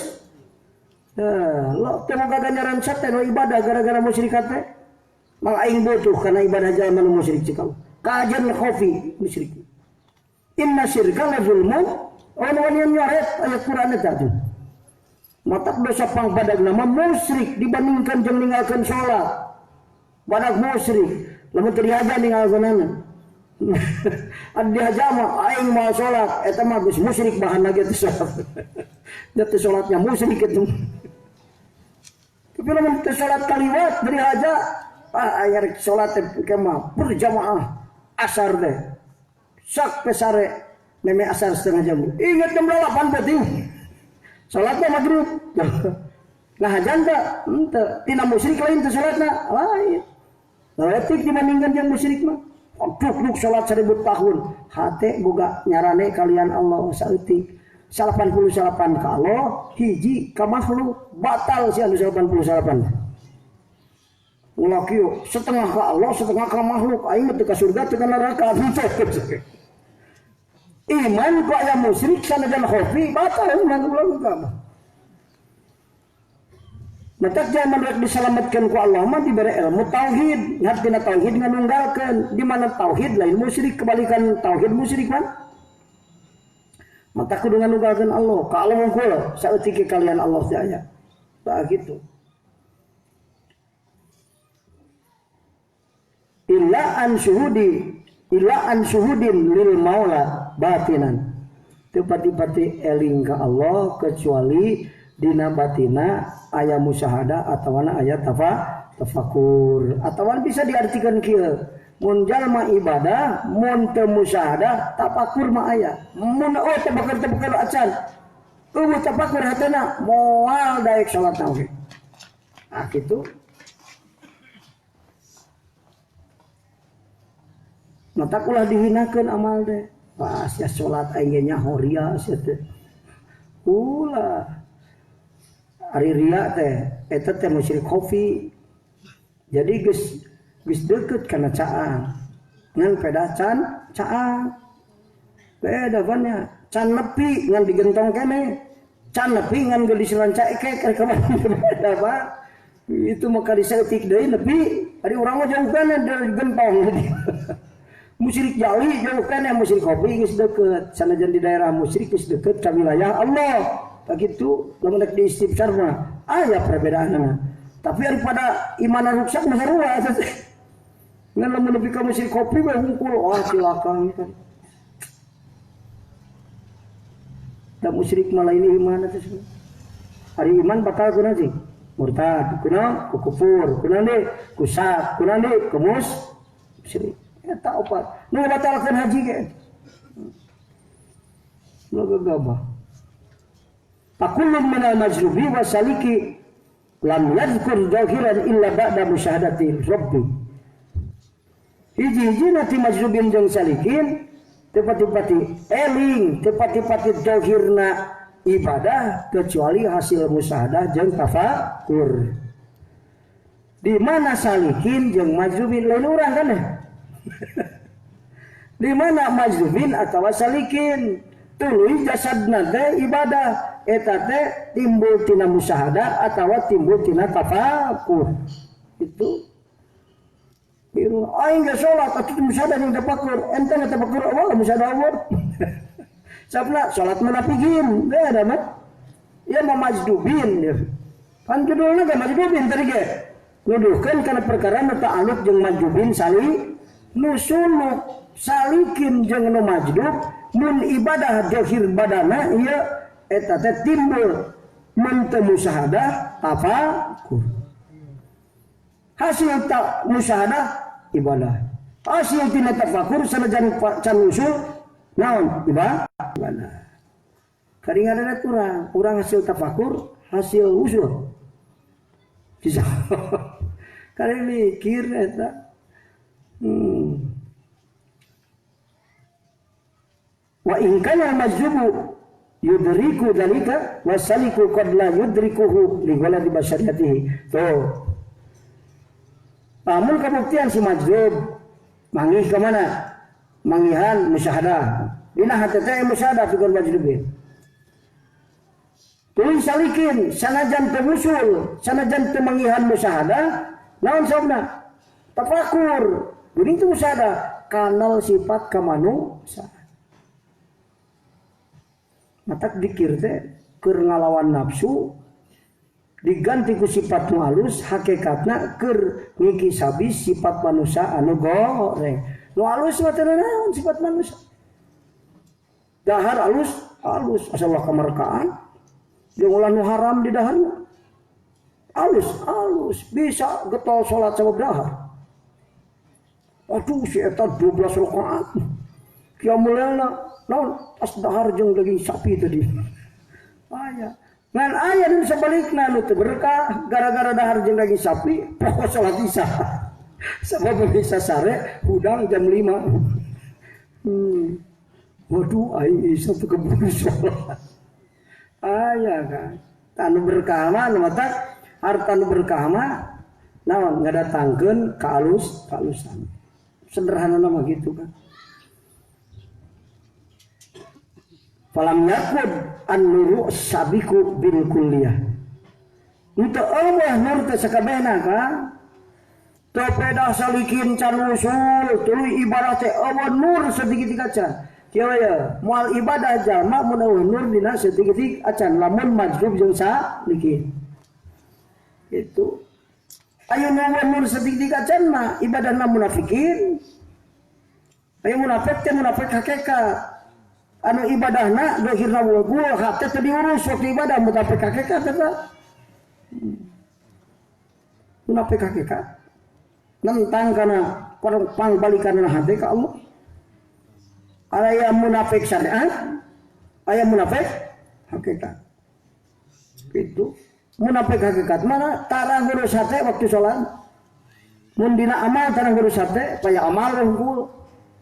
Lo teu boga ganjaran sate nu ibadah gara-gara musyrik hate. Mang aing butuh kana ibadah jalma nu musyrik cek Allah. Kajen khofi musyrik. Inna syirka la zulmun. Anu nyoret ayat Quran eta tuh. Matak dosa pangbadag nama musyrik dibandingkan jeung ninggalkeun salat. Badag musyrik, lamun teu dihaja ninggalkeunana. Anu dihaja mah aing moal salat, eta mah geus musyrik bahanna ge teu salat. Da teu salatnya musyrik itu. Tapi lamun teu salat kaliwat dari haja, ah aya rek salat teh mah berjamaah asar teh. Sak pesare meme asar setengah jam. Ingat jam 8 penting. Salatnya maghrib. Nah hajan teh henteu tina musyrik lain teh salatna lain. Leutik dibandingkan jeung musyrik mah. Duk salat 1000 tahun. Hate boga nyarane kalian Allah saeutik. 88 ka Allah, hiji ka makhluk, batal si anu 88. Ulah kieu, setengah ka Allah, setengah ka makhluk, aing mah teu ka surga teu ka neraka. Iman ku aya musyrik sanajan khofi batal iman ulah ka mah. Matak zaman rek diselamatkan ku Allah mah diberi ilmu tauhid, hartina tauhid nganunggalkeun. Di mana tauhid lain musyrik, kebalikan tauhid musyrik kan? Matak kudu nganunggalkeun Allah, ka Allah hungkul saeutik kalian Allah teh aya. Tah kitu. Illa an syuhudi, illa an syuhudin lil maula batinan. Teu pati-pati eling ka Allah kecuali dina batina aya musyahadah atawana aya tafakur atawa bisa diartikan kieu mun jalma ibadah mun teu musyahadah tafakur mah aya mun oh tafakur acan eueuh tafakur hatena moal daek salat oge ah kitu matak ulah dihinakeun amal teh pas ya salat aing ge nyaho ria sia teh ulah ari ria teh eta teh musyrik khafi. Jadi geus geus deukeut kana caang. Ngan pedah can caang. Beda pan nya, can nepi ngan digentong keneh. Can nepi ngan geus diselanca ekek rek beda Pak. Itu mah ka disaeutik deui nepi, ari urang mah jauh keneh dari gentong. Musyrik jali jauh keneh musyrik khafi geus deukeut. Sanajan di daerah musyrik geus deukeut ka wilayah Allah. Begitu lamun rek diistifsar mah aya perbedaanna. Tapi daripada iman ruksak mah sarua ngan lamun nepi ka musyrik kopi mah hungkul wah cilaka kan. Da musyrik mah lain iman teh. Ari iman batal kunaon sih? Murtad, kunaon? Ku kufur, kunaon deui? Ku syak, kunaon deui? Ku musyrik. Eta opat. Nu batalkeun haji ge. Nu gagabah. Fakullun minal majrubi wa saliki lam yadhkur zahiran illa ba'da musyahadati rabbi. Hiji-hiji nanti majrubin jeung salikin teu pati-pati eling, teu pati-pati zahirna ibadah kecuali hasil musyahadah jeung tafakur. Di mana salikin jeung majrubin lain urang kan ya? Di mana majrubin atawa salikin tuluy jasadna teh ibadah eta teh timbul tina musyahadah atawa timbul tina tafakur. Itu biru aing geus salat atuh musyahadah jeung tafakur ente tafakur Allah musyahadah Allah. Sabna salat munafikin beda mah ieu mah majdubin kan judulna ge majdubin tadi ge nuduhkeun kana perkara nu ta'alluq jeung majdubin sali nu suluk salikin jeung nu majdub mun ibadah zahir badana ieu eta teh timbul mun teu musyahadah tafakur. Hasil tak musyahadah ibadah. Hasil tina tafakur sanajan can usul naon ibadah. Karingadana urang hasil tafakur, hasil usul. Bisa. Kari mikir eta. Wa in kana majzubu yudriku dzalika wasaliku qad la yudrikuhu li ghalati basyariyatihi. Tuh. Amun kabuktian si majzub manggih ka mana? Manggihan musyahadah. Dina hate teh musyahadah pikeun majzubin. Tuluy salikin sanajan teu usul, sanajan teu manggihan musyahadah, naon sababna? Tafakur. Geuning teu musyahadah kanal sifat ka manusia. Matak dikir teh keur ngalawan nafsu diganti ku sifat nu alus hakikatna keur ngikisabis sifat manusia anu goreng. Nu alus mah teu naon sifat manusia. Dahar alus, alus asal ulah kamerkaan. Jeung ulah nu haram di daharna. Alus, alus bisa getol salat sabab dahar. Aduh si eta 12 rakaat. Qiyamul lailna naon pas dahar jeung daging sapi tadi. Aya. Ngan aya nu sabalikna nu teu berkah gara-gara dahar jeung daging sapi pokok salat isya. Sabab bisa sare hudang jam 5. Waduh aing isya teu keburu salat. Aya kan. Anu berkah mah nu matak harta nu berkah mah naon ngadatangkeun ka alus kaalusan. Sederhana nama gitu kan. Falam yakud an-nuru sabiku bil kulliyah. Nu teu eueuh nur teh sakabehna kan. Teu pedah salikin can usul tuluy ibadah teh eueuh nur sedikit acan. Kieu ya, moal ibadah jalma mun eueuh nur dina sedikit acan lamun majzub jeung salikin. Itu. Ayo nur sedikit acan mah ibadahna munafikin. Ayo munafik teh munafik hakikat. Anu ibadahna dohirna wugul hate teu diurus waktu ibadah munafik hakikat eta. Munafik hakikat. Nentang kana pangbalikan hate ka Allah. Aya munafik syariat, aya munafik hakikat. Gitu. Munafik hakikat mana tara ngurus hate waktu salat. Mun dina amal tara ngurus hate, paya amal hungkul.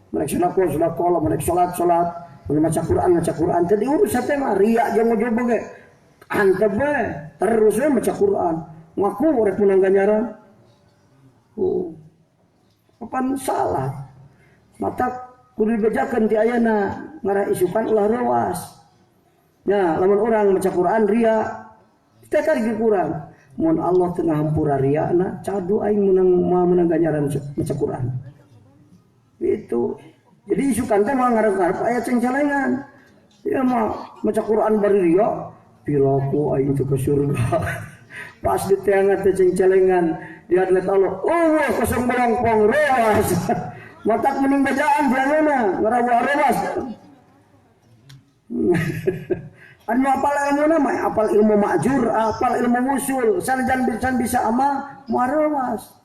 Mereka sedekah sedekah, mereka salat salat, mun maca Quran maca Quran teu diurus hate mah riya jeung ujub ge. Antep we terus we maca Quran. Ngaku rek menang ganjaran. Oh. Kapan salah? Mata kudu dibejakeun ti ayana ngarah isukan ulah rewas. Nya lamun urang maca Quran riya teh kan kurang. Mun Allah teu ngahampura riyana, cadu aing meunang moal meunang ganjaran maca Quran. Itu. Jadi isukan teh moal ngarep-ngarep aya cengcelengan. Ieu mah maca Quran bari riya, piraku aing teu ke surga. Pas diteangan teh cengcelengan, diadlet Allah, oh kosong bolongpong rewas. Matak mending bejaan diayeuna, ngarawah rewas. Anu apal ilmu mah, apal ilmu ma'jur, apal ilmu wusul, sanajan bisa amal moal rewas.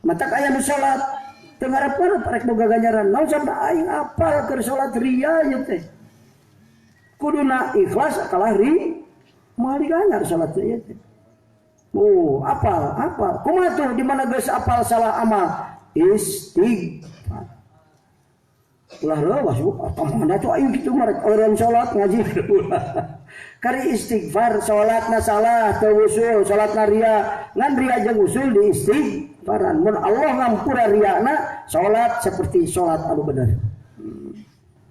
Matak aya nu salat teu ngarep-ngarep rek boga ganjaran. Naon sampe aing apal keur salat riya ieu teh. Kuduna ikhlas kalah ri moal diganjar salat ieu teh. Oh, apal, apal. Kumaha tuh di mana geus apal salah amal? Istighfar. Ulah rewas, kamana tuh aing kitu mah rek eureun salat ngaji. Kari istighfar salatna salah teu usul, salatna riya. Ngan riya jeung usul di istighfaran. Mun Allah ngampura riyana, salat seperti salat anu bener.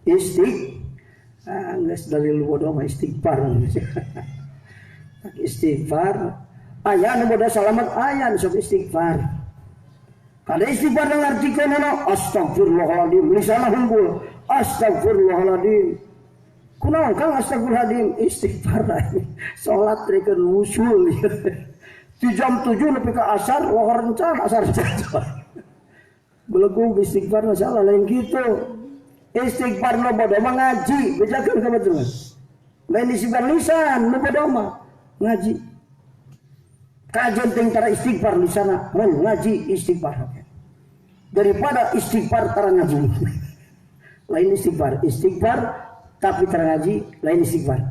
Istighfar. Ah, geus dalil bodoh mah istighfar. Istighfar. Aya nu bodoh salamet aya nu sok istighfar. Kada istighfar ngartikeunana astagfirullahaladzim lisanna hungkul astagfirullahaladzim. Kunaon Kang astagfirullahaladzim istighfar salat reken usul. Di jam 7 nepi ka asar lohor encan asar encan. Belegug istighfar masalah lain kitu. Istighfar nu bodoh mah ngaji, bejakeun ka batur. Lain istighfar lisan nu bodoh mah ngaji. Kajian ting tara istighfar lisana, mun ngaji istighfar. Daripada istighfar tara ngaji. Lain istighfar, istighfar tapi tara ngaji, lain istighfar.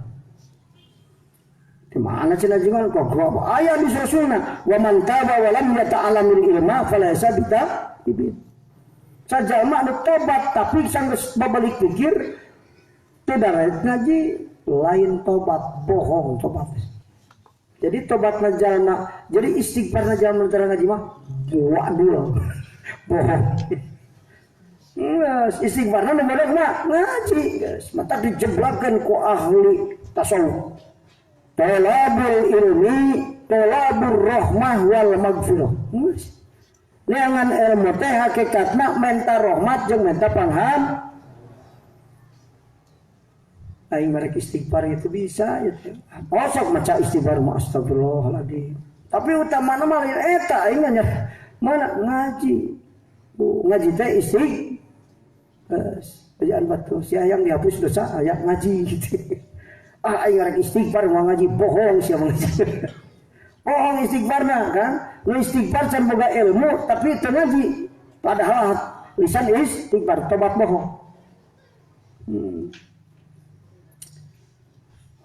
Di mana cenah jeung kok aya di rasulna wa man taba wa lam yata'allamil ilma falaysa bitaibin. Sajalma anu tobat tapi sanggeus babalik pikir teu darat ngaji, lain tobat, bohong tobat. Jadi tobat jalma, jadi istighfar jalma tara ngaji mah waduh bohong. Geus istighfarna nu bodoh mah ngaji geus mata dijeblakeun ku ahli tasawuf. Talabul ilmi, talabur rahmah wal magfirah. Geus. Neangan ilmu teh hakikatna menta rahmat jeung menta pangham. Aing mereka istighfar itu bisa itu. Oh sok maca istighfar mah astagfirullahaladzim. Tapi utamana mah lain eta aing nya mana ngaji. Bu, ngaji teh istighfar. Bejaan batu sia yang dihapus dosa aya ngaji gitu. Ah aing rek istighfar mau ngaji bohong sia ngaji. Bohong istighfarna kan. Nu istighfar can boga ilmu tapi teu ngaji. Padahal lisan istighfar tobat bohong.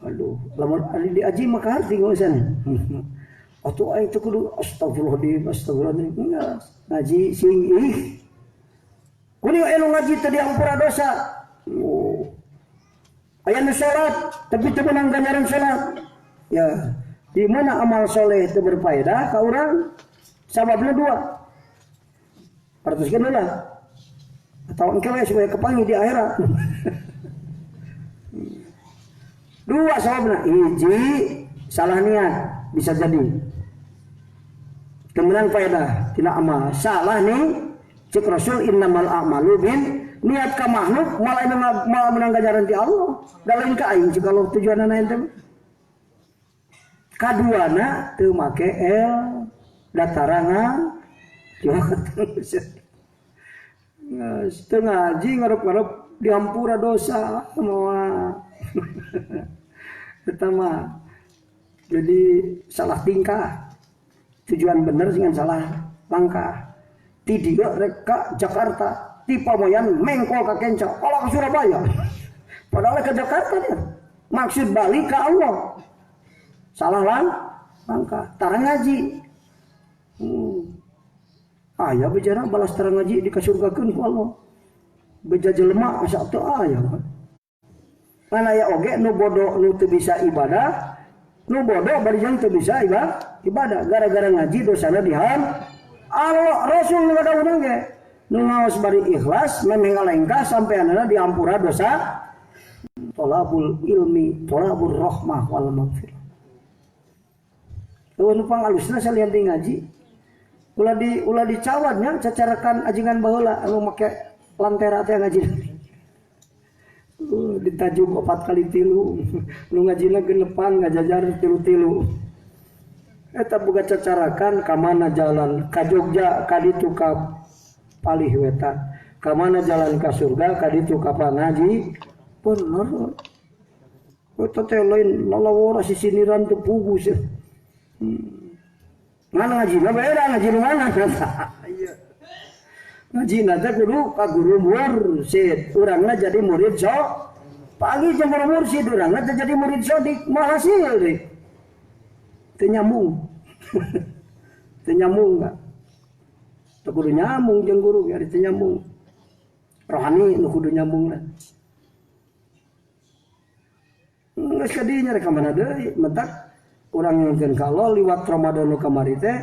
Aduh, lamun ari diaji maka harti ngeusan. Atuh aing teu kudu astagfirullahaladzim, astagfirullahaladzim. Enggak, ngaji sing ih. Kudu anu ngaji teu diampura dosa. Oh. Aya nu salat tapi teu meunang ganjaran salat. Ya, di mana amal soleh teu berfaedah ka urang? Sababna dua. Pertuskeun heula. Atau engke we supaya kepanggih di akhirat. Dua sababna, hiji salah niat. bisa jadi. Kemenang faedah tina amal. Salah nih cek Rasul innamal a'malu bin niat ka makhluk malah malah menang ganjaran ti Allah. Da lain ka aing cek Allah tujuanna ente. Kaduana teu make el datarangan teu ngaji ngarep-ngarep dihampura dosa moal. Eta mah jadi salah tingkah. Tujuan bener dengan salah langkah. Ti dieu rek ka Jakarta, ti Pamoyan mengkol ka Kenca, olah ke Surabaya. Padahal ke Jakarta dia. Maksud balik ke Allah. Salah langkah, tara ngaji. Aya bejana balas tara ngaji dikasurgakeun ku Allah. Beja jelema asa teu aya. Ngan aya oge nu bodoh nu teu bisa ibadah, nu bodoh bari jeung teu bisa ibadah gara-gara ngaji dosana diham. Allah Rasul nu ngadawuhna ge nu ngaos bari ikhlas memeh ngalengkah sampeanana diampura dosa. Tolabul ilmi, tolabur rahmah wal maghfirah. Eueuh nu pangalusna salian ti ngaji. Ulah dicawadnya cacarakan ajengan baheula anu make lantera teh ngaji. Ditajuk 4 kali 3. Nu ngajina genepan ngajajar tilu-tilu. Eta boga cacarakan ka mana jalan ka Jogja ka ditu ka Palih Wetan. Ka mana jalan ka surga ka ditu ka pangaji. Bener. Eta teh lain lalawora sisiniran teu pugu sih. Mana ngajina beda ngaji nu mana? Iya. Ngajina teh kudu ka guru mursid. Urangna jadi murid sok. Pagi jeung guru mursid urangna teh jadi murid sodik moal hasil deui. Teu nyambung. Teu nyambung enggak? Teu kudu nyambung jeung guru biar teu nyambung. Rohani nu kudu nyambung lah. Geus ka dinya rek ka mana deui mentak urang nyungkeun ka Allah liwat Ramadan nu kamari teh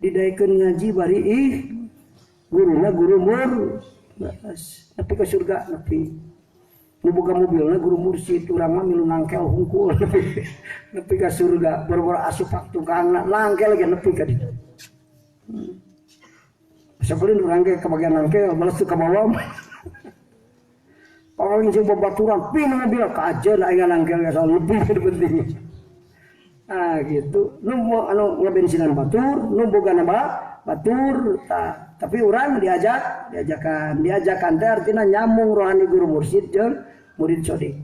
didaekeun ngaji bari ih guruna guru mur nepi ka surga nepi nu boga mobilna guru mursid urang mah milu nangkel hungkul nepi ka surga boro-boro asup tukangna nangkel ge nepi ka ditu. Sabeulin urang ge kabagian nangkel balas teu ka bawah. Paling jeung babaturan pin mobil kajeun aing nangkel ge soal lebih penting. Ah gitu, nu anu ngabensinan batur, nu boga batur, tah. Tapi urang diajakan teh artina nyambung rohani guru mursid jeung murid sodik.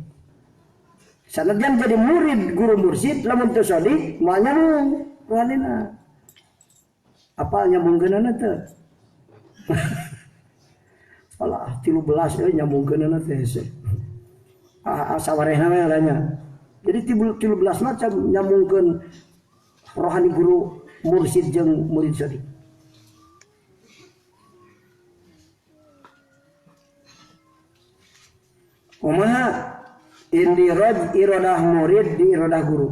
Sanajan jadi murid guru mursid lamun teu sodik moal nyambung rohanina. Apa nyambungkeunana teh? Alah 13 euy nyambungkeunana teh hese. Ah sawarehna we nya. Jadi 13 macam nyambungkeun rohani guru mursid jeung murid sodik. Kumaha indiraj iradah murid di iradah guru.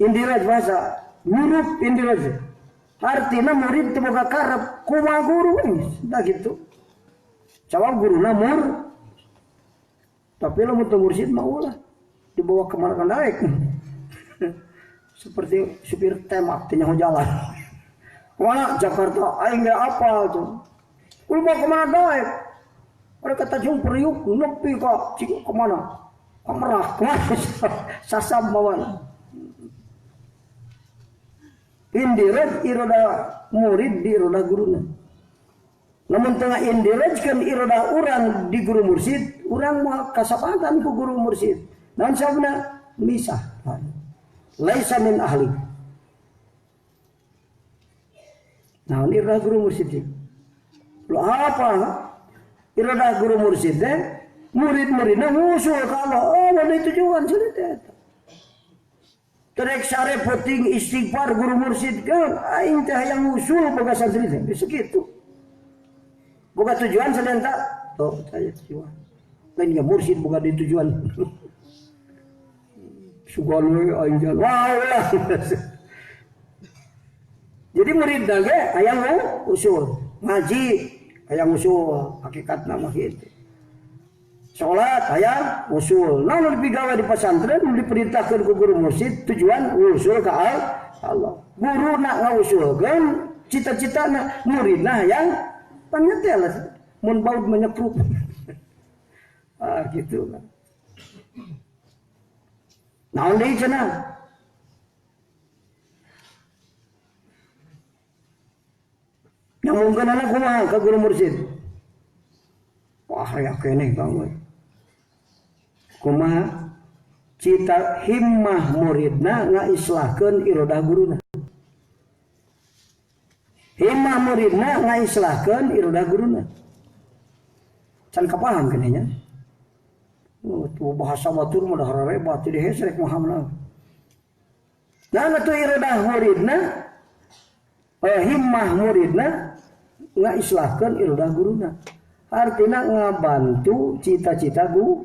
Indiraj bahasa murid indiraj. Artinya murid teu boga karep kumaha guru dah gitu. Jawab guruna mur. Tapi lamun teu mursid mah ulah dibawa kemana kan daek. Seperti supir temak teu nyaho jalan. Kemana Jakarta aing ge apal tuh. Kudu bawa kemana daek? Mereka Tanjung Priuk nepi ka cik kemana? Ka Merak kemana? Sasab bawa. Indiraj iroda murid di iroda guruna. Namun tengah indirajkan iroda urang di guru mursid, urang moal kasapatan ku guru mursid. Naon sabna? Misah. Laisa min ahli. Naon iroda guru mursid? Lu apa? Iroda guru mursid teh murid-muridna ngusul ka Allah. Oh, mana tujuan cenah teh. Terek sare penting istighfar guru mursid kan aing teh hayang ngusul boga santri teh. Geus kitu. Boga tujuan salian tak? Oh, saya tujuan. Lain ge mursid boga di tujuan. Sugan we aing jalan. Wah, lah. Jadi murid ge hayang usul ngaji hayang usul hakikatna mah kitu. Salat hayang usul. Nah nu dipigawe di pesantren nu diperintahkeun ku guru mursyid tujuan usul ka Allah. Guru nak ngausulkeun cita-citana muridna hayang panyetel mun baut menyekrup. Ah gitu lah. Naon deui cenah? Nyambungkeunana kumaha ka guru mursyid? Wah aya keneh Kang we. Kumaha cita himmah muridna ngaislahkeun irodah guruna. Himmah muridna ngaislahkeun irodah guruna. Can kapaham keneh nya. Oh, tuh bahasa batur mah dah harebat jadi hese rek mahamna. Nah atuh irodah muridna himmah muridna ngaislahkeun irodah guruna. Artinya ngabantu cita-cita guru.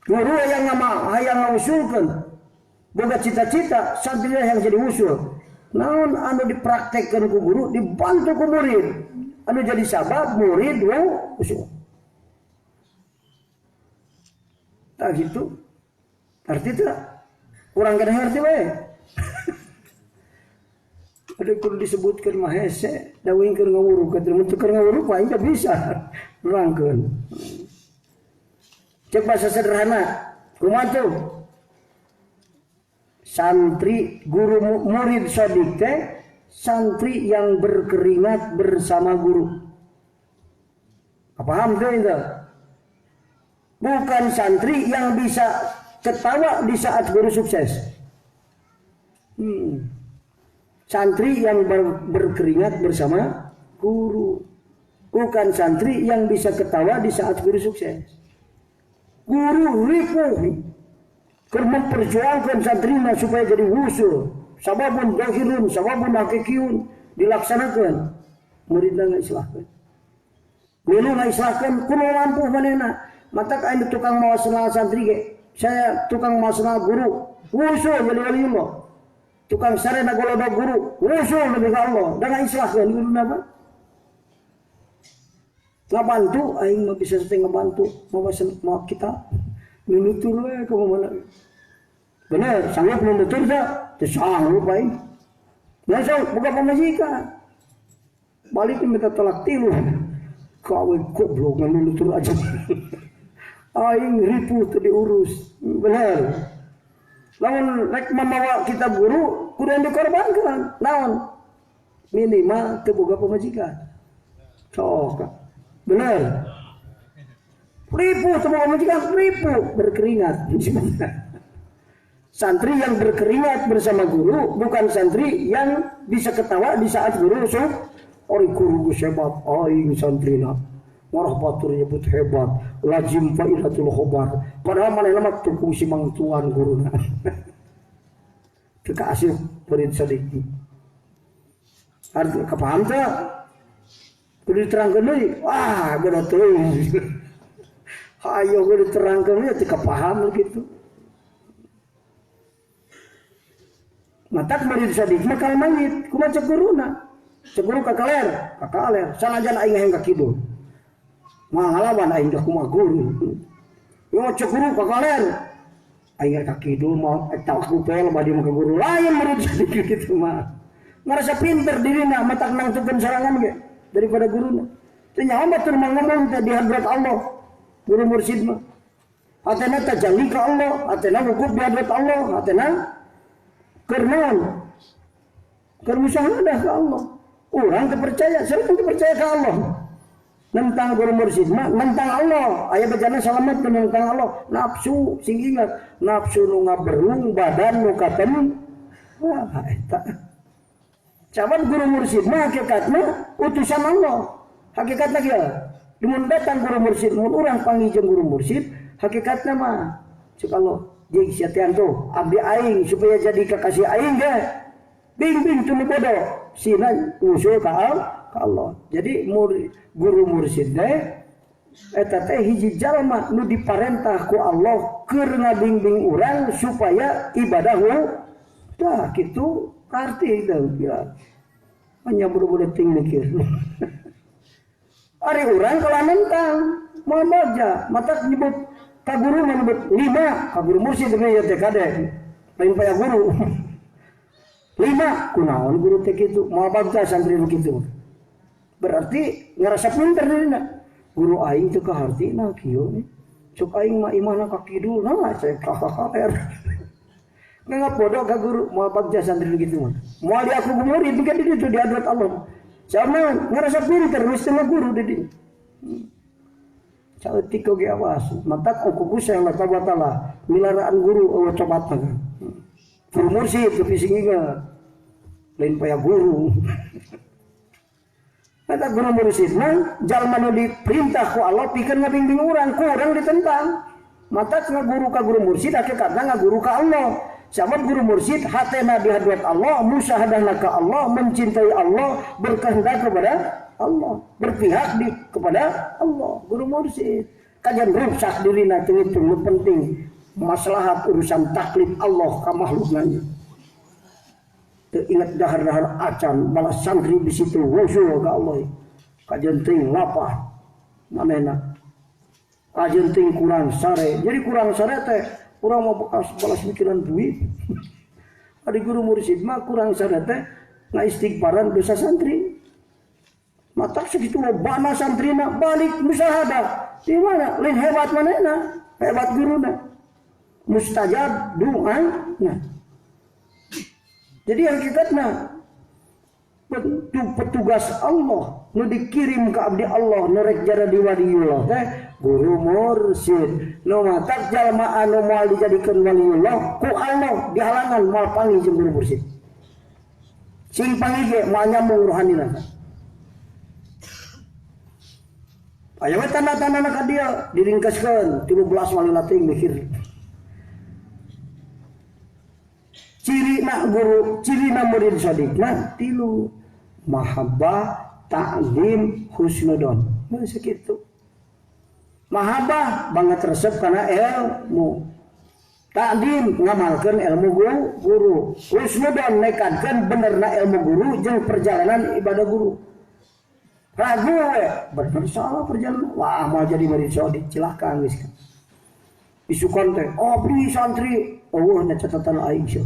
Guru yang hayang ngausulkeun boga cita-cita santrina yang jadi usul. Naon anu dipraktekkeun ku guru dibantu ku murid. Anu jadi sabab murid usul. Tak gitu. Arti teu kurang kana ngerti we. Ada kudu disebutkeun mah hese, da uing keur ngawuruk, mun teu keur ngawuruk mah aing bisa nerangkeun. Cek bahasa sederhana, kumaha tuh? Santri guru murid sodik teh santri yang berkeringat bersama guru. Paham tuh itu? Bukan santri yang bisa ketawa di saat guru sukses. Santri yang berkeringat bersama guru. Bukan santri yang bisa ketawa di saat guru sukses. Guru ripuh keur memperjuangkan santrina supaya jadi wusul. Sababun zahirun, sababun hakikiun dilaksanakan. Muridna ngaislahkeun. Guru ngaislahkeun kuno lampuh manehna. Matak aing tukang mawa senal santri ge. Saya tukang mawa senal guru, wusul jadi waliullah. Tukang sarena golodog guru, wusul lebih ka Allah. Da ngaislahkeun guruna mah. Ngabantu aing mah bisa teh ngabantu mawa mawa kita nunutur we ka mana. Bener, sanggup nunutur teh? Teu sanggup aing. Biasa boga pamajikan. Balik minta tolak tilu. Kawe goblok nunutur aja. Aing ripuh teu diurus. Bener. Lamun rek mamawa kita guru kudu dikorbankan. Naon? Minimal teu boga pamajikan. Sok. Bener. Ripuh teu boga pamajikan, ripuh berkeringat. Santri yang berkeringat bersama guru bukan santri yang bisa ketawa di saat guru sok. Ori guru geus hebat, aing santrina. Marah batur nyebut hebat, lazim faidatul khobar. Padahal manehna mah teu kungsi mangtuan guruna. Teu kaasup murid sadik. Arti kapaham teu? Kudu diterangkeun deui. Wah, bodoh teuing. Hayo kudu diterangkeun deui teu kapaham kitu. Matak murid sadik mah kal mayit, kumaha cek guruna? Cek guru ka kaler, ka kaler. Sanajan aing hayang ka kidul. Mangalawan aing dah kumaha guru. Yo cek guru ka kaler. Aing ka kidul mau eta kupel badi mah ka guru lain murid sadik kitu mah. Ngarasa pinter dirina matak nangtukeun sorangan ge daripada guruna. Teu nyaho batur mah ngomong teh di hadrat Allah. Guru mursyid mah. Hatena tajalli ka Allah, hatena wukuf di hadrat Allah, hatena keur naon? Keur musyahadah ka Allah. Urang teu percaya, sering teu percaya ka Allah. Nentang guru mursyid mah nentang Allah. Aya bejana salamet nentang Allah. Nafsu sing ingat, nafsu nu ngaberung badan nu katem. Wah eta. Cawan guru mursyid mah hakikatna utusan Allah. Hakikatna kieu. Mun datang guru mursyid, mun urang panggih jeung guru mursyid, hakikatna mah cek Allah, jeung sia teh tuh abdi aing supaya jadi kekasih aing ge. Bimbing teu bodoh, sina usul ka Allah. Jadi guru mursyid teh eta teh hiji jalma nu diparentah ku Allah keur ngabingbing urang supaya ibadah tah kitu arti teh ya. Hanya bodoh-bodoh ting mikir. Ari urang kalah nentang. Moal bagja matak nyebut ka guru mah nyebut lima ka guru mursyid teh ieu teh kade lain paya guru. Lima kunaon guru teh kitu moal bagja santri nu kitu. Berarti ngerasa pinter dirina. Guru aing teu kahartina kieu nih. Cuk aing mah imahna ka kidul nah cek ka kaler. Nganggap bodoh ka guru moal bagja santri nu kitu mah. Moal diaku murid kan di ditu di hadrat Allah. Sama ngerasa pinter geus teu guru di dieu. Saeutik oge awas, matak kuku saya Allah taala milaraan guru eueuh cobatna. Guru mursyid teu sing inget. Lain paya guru. Kata guru mursyid mah jalma nu diperintah ku Allah pikeun ngabimbing urang, ku urang ditentang. Matak ngaguru ka guru mursyid hakikatna ngaguru ka Allah. Sabab guru mursyid hatena di hadirat Allah, musyahadahna ka Allah, mencintai Allah, berkehendak kepada Allah, berpihak di kepada Allah. Guru mursyid kajian rusak dirina teu itu nu penting maslahat urusan taklif Allah ka makhlukna. Teu ingat dahar-dahar acan malah santri di situ wusul ka Allah. Kajian teuing lapah manehna. Kajian teuing kurang sare. Jadi kurang sare teh urang mau bekas balas mikiran duit. Ari guru mursyid mah kurang sare teh ngaistighfaran dosa santri. Matak segitu lobana santrina balik musyahadah. Di mana? Lain hebat manehna, hebat guruna. Mustajab doa. Nah. Jadi hakikatna petugas Allah nu dikirim ke abdi Allah nu rek jadi waliullah teh guru mursyid. Nu matak jalma anu moal dijadikeun waliullah ku Allah dihalangan moal panggih jeung guru mursyid. Sing panggih ge moal nyambung rohanina. Aya we tanda-tandana ka dieu diringkeskeun 13 wali lating mikir. Cirina guru, cirina murid sadiqna tilu mahabbah, ta'zim, husnudon. Mun sakitu. Mahabbah banget resep kana ilmu. Ta'zim ngamalkeun ilmu guru. Husnudon nekadkeun benerna ilmu guru jeung perjalanan ibadah guru. Ragu we, bener salah perjalanan. Wah, mau jadi murid sadiq cilaka geus. Isukan teh, abdi santri, eueuh na catatan aing sia.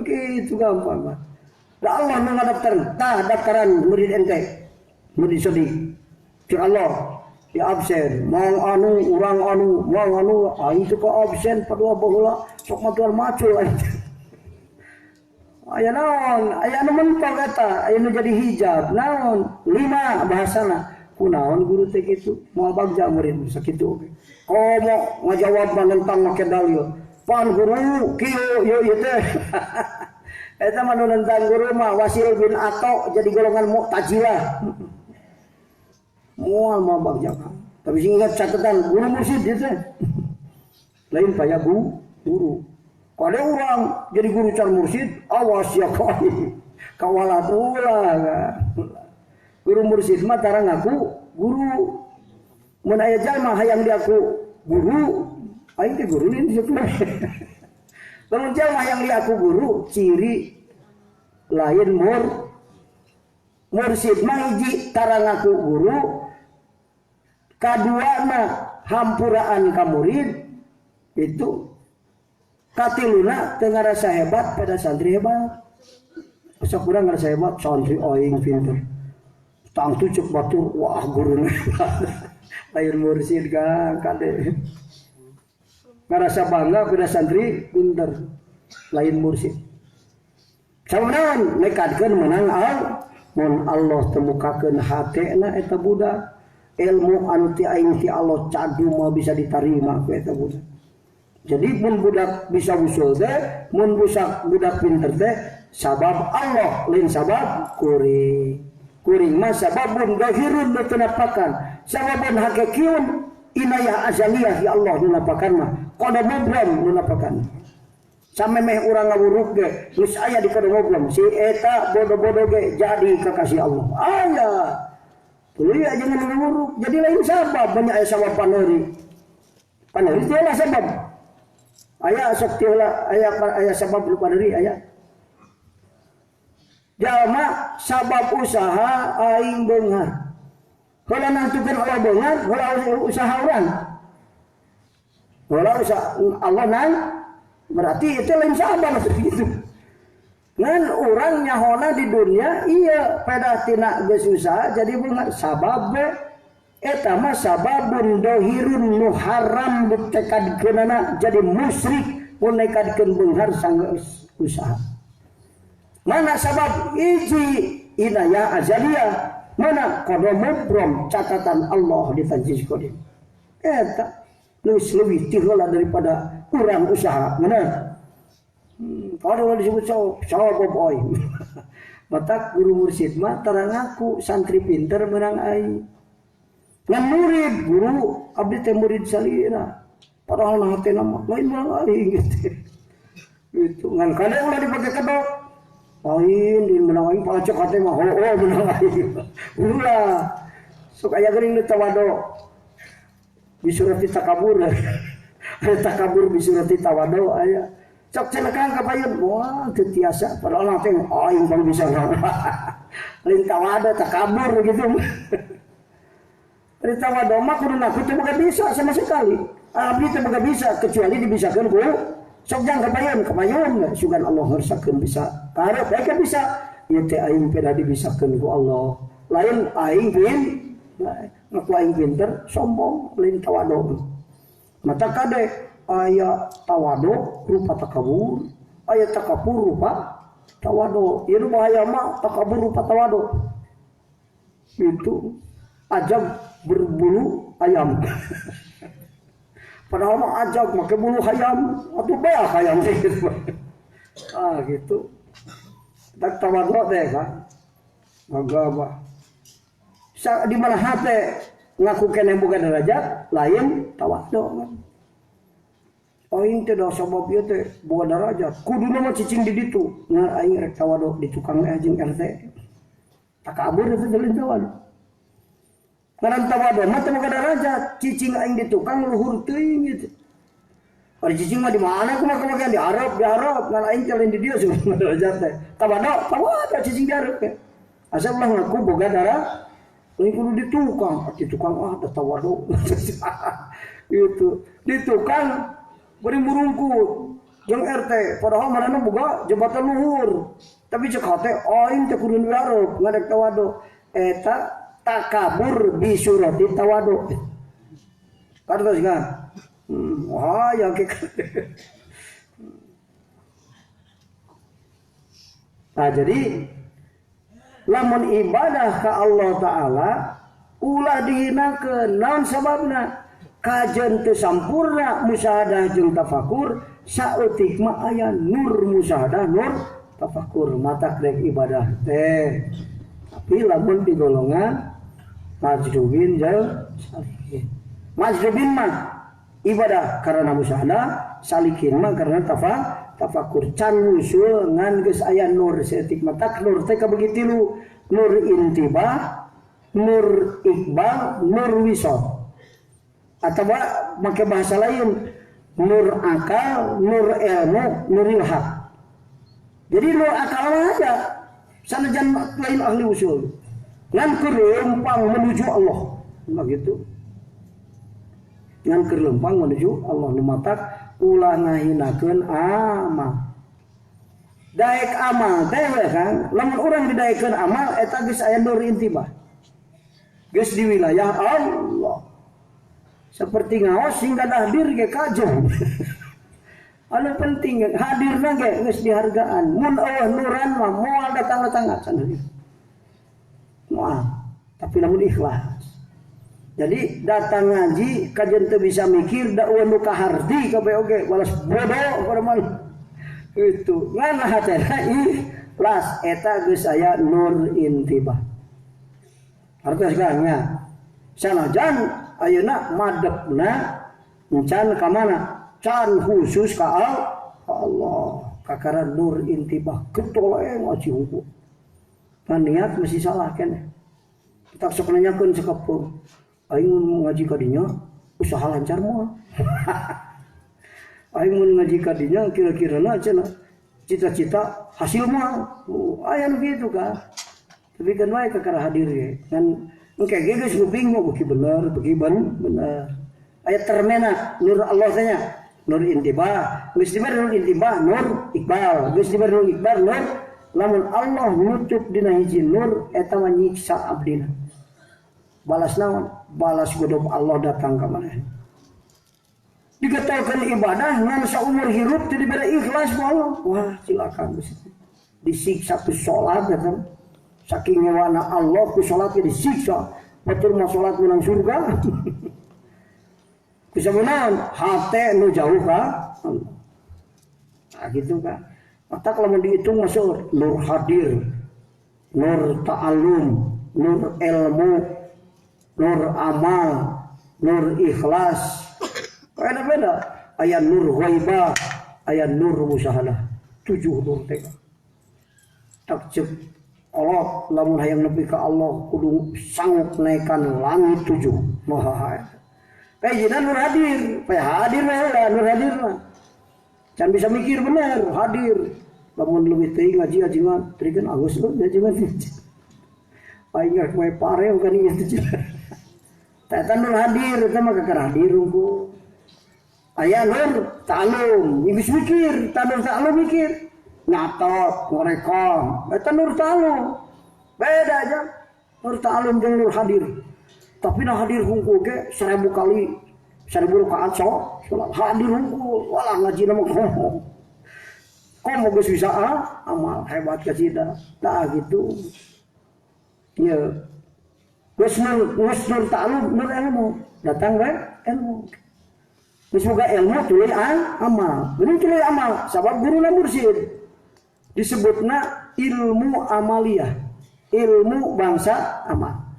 Gitu gampang mah. Da Allah nu ngadaftar, tah daftaran murid ente. Murid sadiq. Cek Allah di absen, mau anu urang anu, mau anu aing teh ka absen padua baheula sok matuan macul aing. Aya naon, aya anu mentok eta, aya nu jadi hijab, naon? Lima bahasana. Kunaon guru teh kitu, moal bagja murid sakitu oge. Komo ngajawab nentang make dalil. Pan guru kieu ieu ieu teh. Eta mah nu nentang guru mah Wasil bin Atha jadi golongan Mu'tazilah. Moal moal bagja. Tapi sing ingat catatan guru mursyid ieu teh. Lain paya guru. Kade urang jadi guru can mursyid, awas ya koi. Kawalat ulah. Guru mursyid mah tara ngaku guru. Mun aya jalma hayang diaku guru, aing teh guru lain disebut. Lamun jalma hayang diaku guru, ciri lain mursyid mah hiji tara ngaku guru, kaduana hampuraan ka murid itu katiluna teu ngarasa hebat pada santri hebat. Asa kurang ngarasa hebat santri aing pinter. Tangtu cek batur wah guruna. Lain mursyid kan kade. Ngarasa bangga pada santri pinter. Lain mursyid. Sabenerna nekadkeun menang al mun Allah temukakeun hatena eta budak ilmu anu ti aing ti Allah cadu mah bisa ditarima ku eta budak. Jadi mun budak bisa usul teh, mun budak pinter teh sabab Allah lain sabab kuring. Kuring mah sababun zahirun nu teu napakan, sababun hakikiun inayah azaliyah ya Allah nu napakan mah, qada mubram nu napakan. Samemeh urang ngawuruk ge geus aya di qada mubram si eta bodo-bodo ge jadi kekasih Allah. Aya. Tuluy aja ngawuruk jadi lain sabab banyak aya sabab paneri. Paneri teh lah sabab. Aya sok teh lah aya sabab lu paneri aya. Jalma sabab usaha aing beunghar. Heula nangtukeun Allah beunghar, heula usaha urang. Heula usaha Allah nang berarti itu lain sabar gitu. Ngan urang nyahona di dunia iya pedah tina geus usaha jadi beunghar sabab eta mah sababun dohirun muharram ditekadkeunana jadi musyrik mun nekadkeun beunghar sanggeus usaha. Mana sabab hiji inayah azaliyah, mana qada mubram catatan Allah di tanjis qadim. Eta geus leuwih ti heula daripada urang usaha, bener. Kalau disebut sabab boy. Batak guru mursyid mah tara ngaku santri pinter menang aing. Ngan murid guru abdi teh murid salira. Padahal nah hatena mah lain menang aing gitu. Gitu ngan kade ulah dipake kedok. Lain di menang aing pacok hate mah hooh menang aing. Ulah sok aya geuning nu tawado. Bisurati takabur. Takabur bisurati tawado aya. Cok cenekang ka payun, wah teu tiasa padahal teh aing paling bisa. Lain tawado takabur gitu. Dari tawado mah kudu ngaku teu boga bisa sama sekali. Abdi teu boga bisa kecuali dibisakeun ku sok jang ka payun, ka payun sugan Allah ngersakeun bisa. Karep bae bisa. Ieu teh aing pedah dibisakeun ku Allah. Lain aing pin ngaku aing pinter sombong lain tawado. Mata kade aya tawado rupa takabur, aya takabur rupa tawado. Ieu bahaya mah takabur rupa tawado. Itu ajab berbulu ayam. Padahal mah ajab make bulu hayam atuh beak hayam gitu. Ah gitu. Tak tawado teh kan. Agama. Di mana hate ngaku keneh boga derajat lain tawado kan. Aing teh da sabab ieu teh boga derajat. Kuduna mah cicing di ditu. Ngan aing rek tawado di tukang jeung RT. Takabur itu lain tawado. Ngaran tawado mah teu boga derajat, cicing aing di tukang luhur teuing gitu. Ari cicing mah di mana kumaha kumaha di Arab, di Arab ngan aing teh lain di dieu sebenarnya derajat teh. Tawado, tawado cicing di Arab teh. Asal ulah ngaku boga darah, aing kudu di tukang, di tukang ah da tawado. Itu di tukang bari murungkut jeung RT padahal manehna boga jabatan luhur. Tapi cek hate aing teh kudu di Arab ngadek tawado. Eta takabur bi surati tawadu. Kartos kan? Wah, yang ke. Nah, jadi lamun ibadah ka Allah Ta'ala ulah dihinakeun naon sababna? Kajen teu sampurna musyahadah jeung tafakur saeutik mah aya nur musyahadah nur tafakur matak rek ibadah teh. Tapi lamun di golongan majdubin jeung salikin. Majdubin mah ibadah karena musyahadah, salikin mah karena tafakur. Can wusul ngan geus aya nur saeutik matak nur teh kabagi tilu, nur intibah, nur iqbal, nur wisol. Atau pakai bahasa lain, nur akal, nur ilmu, nur ilham. Jadi nur akal aja sanajan lain ahli usul. Ngan keur lempang menuju Allah. Nah gitu. Ngan keur lempang menuju Allah nu matak ulah ngahinakeun amal. Daek amal teh we Kang, lamun urang didaekeun amal eta geus aya nur intibah. Geus di wilayah Allah. Seperti ngaos hingga hadir ge kajeng. Anu penting hadirna ge geus dihargaan. Mun eueuh nuran mah moal datang-datang acan. Moal, tapi lamun ikhlas. Jadi datang ngaji kajen teu bisa mikir da eueuh nu kaharti kabeh oge balas bodoh pada mah. Itu ngan hatena ikhlas eta geus aya nur intibah. Artos kan nya. Sanajan ayeuna madepna encan ka mana? Can khusus ka Allah. Kakara nur intibah ketoleng ngaji hukum. Kan niat mesti salah keneh. Tak sok nanyakeun sakapeung. Aing mun ngaji ka dinya usaha lancar moal. Aing mun ngaji ka dinya kira-kirana cenah cita-cita hasil moal. Oh, aya nu kitu ka. Tapi kan wae kakara hadir ge. Ngan Engke ge geus nguping mah beuki bener, beuki bener. Aya termena nur Allah teh nya. Nur intibah, geus diberi nur intibah, nur iqbal, geus diberi nur iqbal, nur lamun Allah nutup dina hiji nur eta mah nyiksa abdina. Balas naon? Balas godob Allah datang ka maneh. Digetelkeun ibadah ngan saumur hirup teu dibere ikhlas ku Allah. Wah, cilaka geus. Disiksa ku salat eta. Saking ngewana Allah ku salat ge disiksa. Batur mah salat menang surga. Bisa menang hate nu jauh ka Allah. Nah, gitu kan. Maka kalau mau dihitung masuk nur hadir, nur ta'allum, nur ilmu, nur amal, nur ikhlas. Beda-beda. Aya nur ghaibah, aya nur musyahadah. 7 nur teh. Tak cek Allah lamun hayang nepi ka Allah kudu sanggup naikkan langit 7. Maha. Kayak nur hadir, kayak hadir lah, nur hadir lah. Can bisa mikir bener, hadir. Lamun leuwih teuing ngaji ajengan, trikeun agus lu ajengan. Aing rek moe pare bukan inget teh. Eta nur hadir, eta mah kakara hadir unggul. Aya nur ta'allum, geus mikir, ta nur ta'allum mikir. Nyatot, ngorekam, eta nur ta'allum. Beda aja. Nur ta'allum jeung nur hadir. Tapi nah hadir hungkul ge 1000 kali 1000 rakaat salat hadir hungkul walah ngaji mah komo. Komo geus bisa amal hebat kasida. Tah gitu. Ieu. Geus nur ta'allum nur ilmu, datang we ilmu. Geus boga ilmu tuluy amal. Geuning tuluy amal sabab guruna mursyid. Disebutna ilmu amaliyah, ilmu bangsa amal.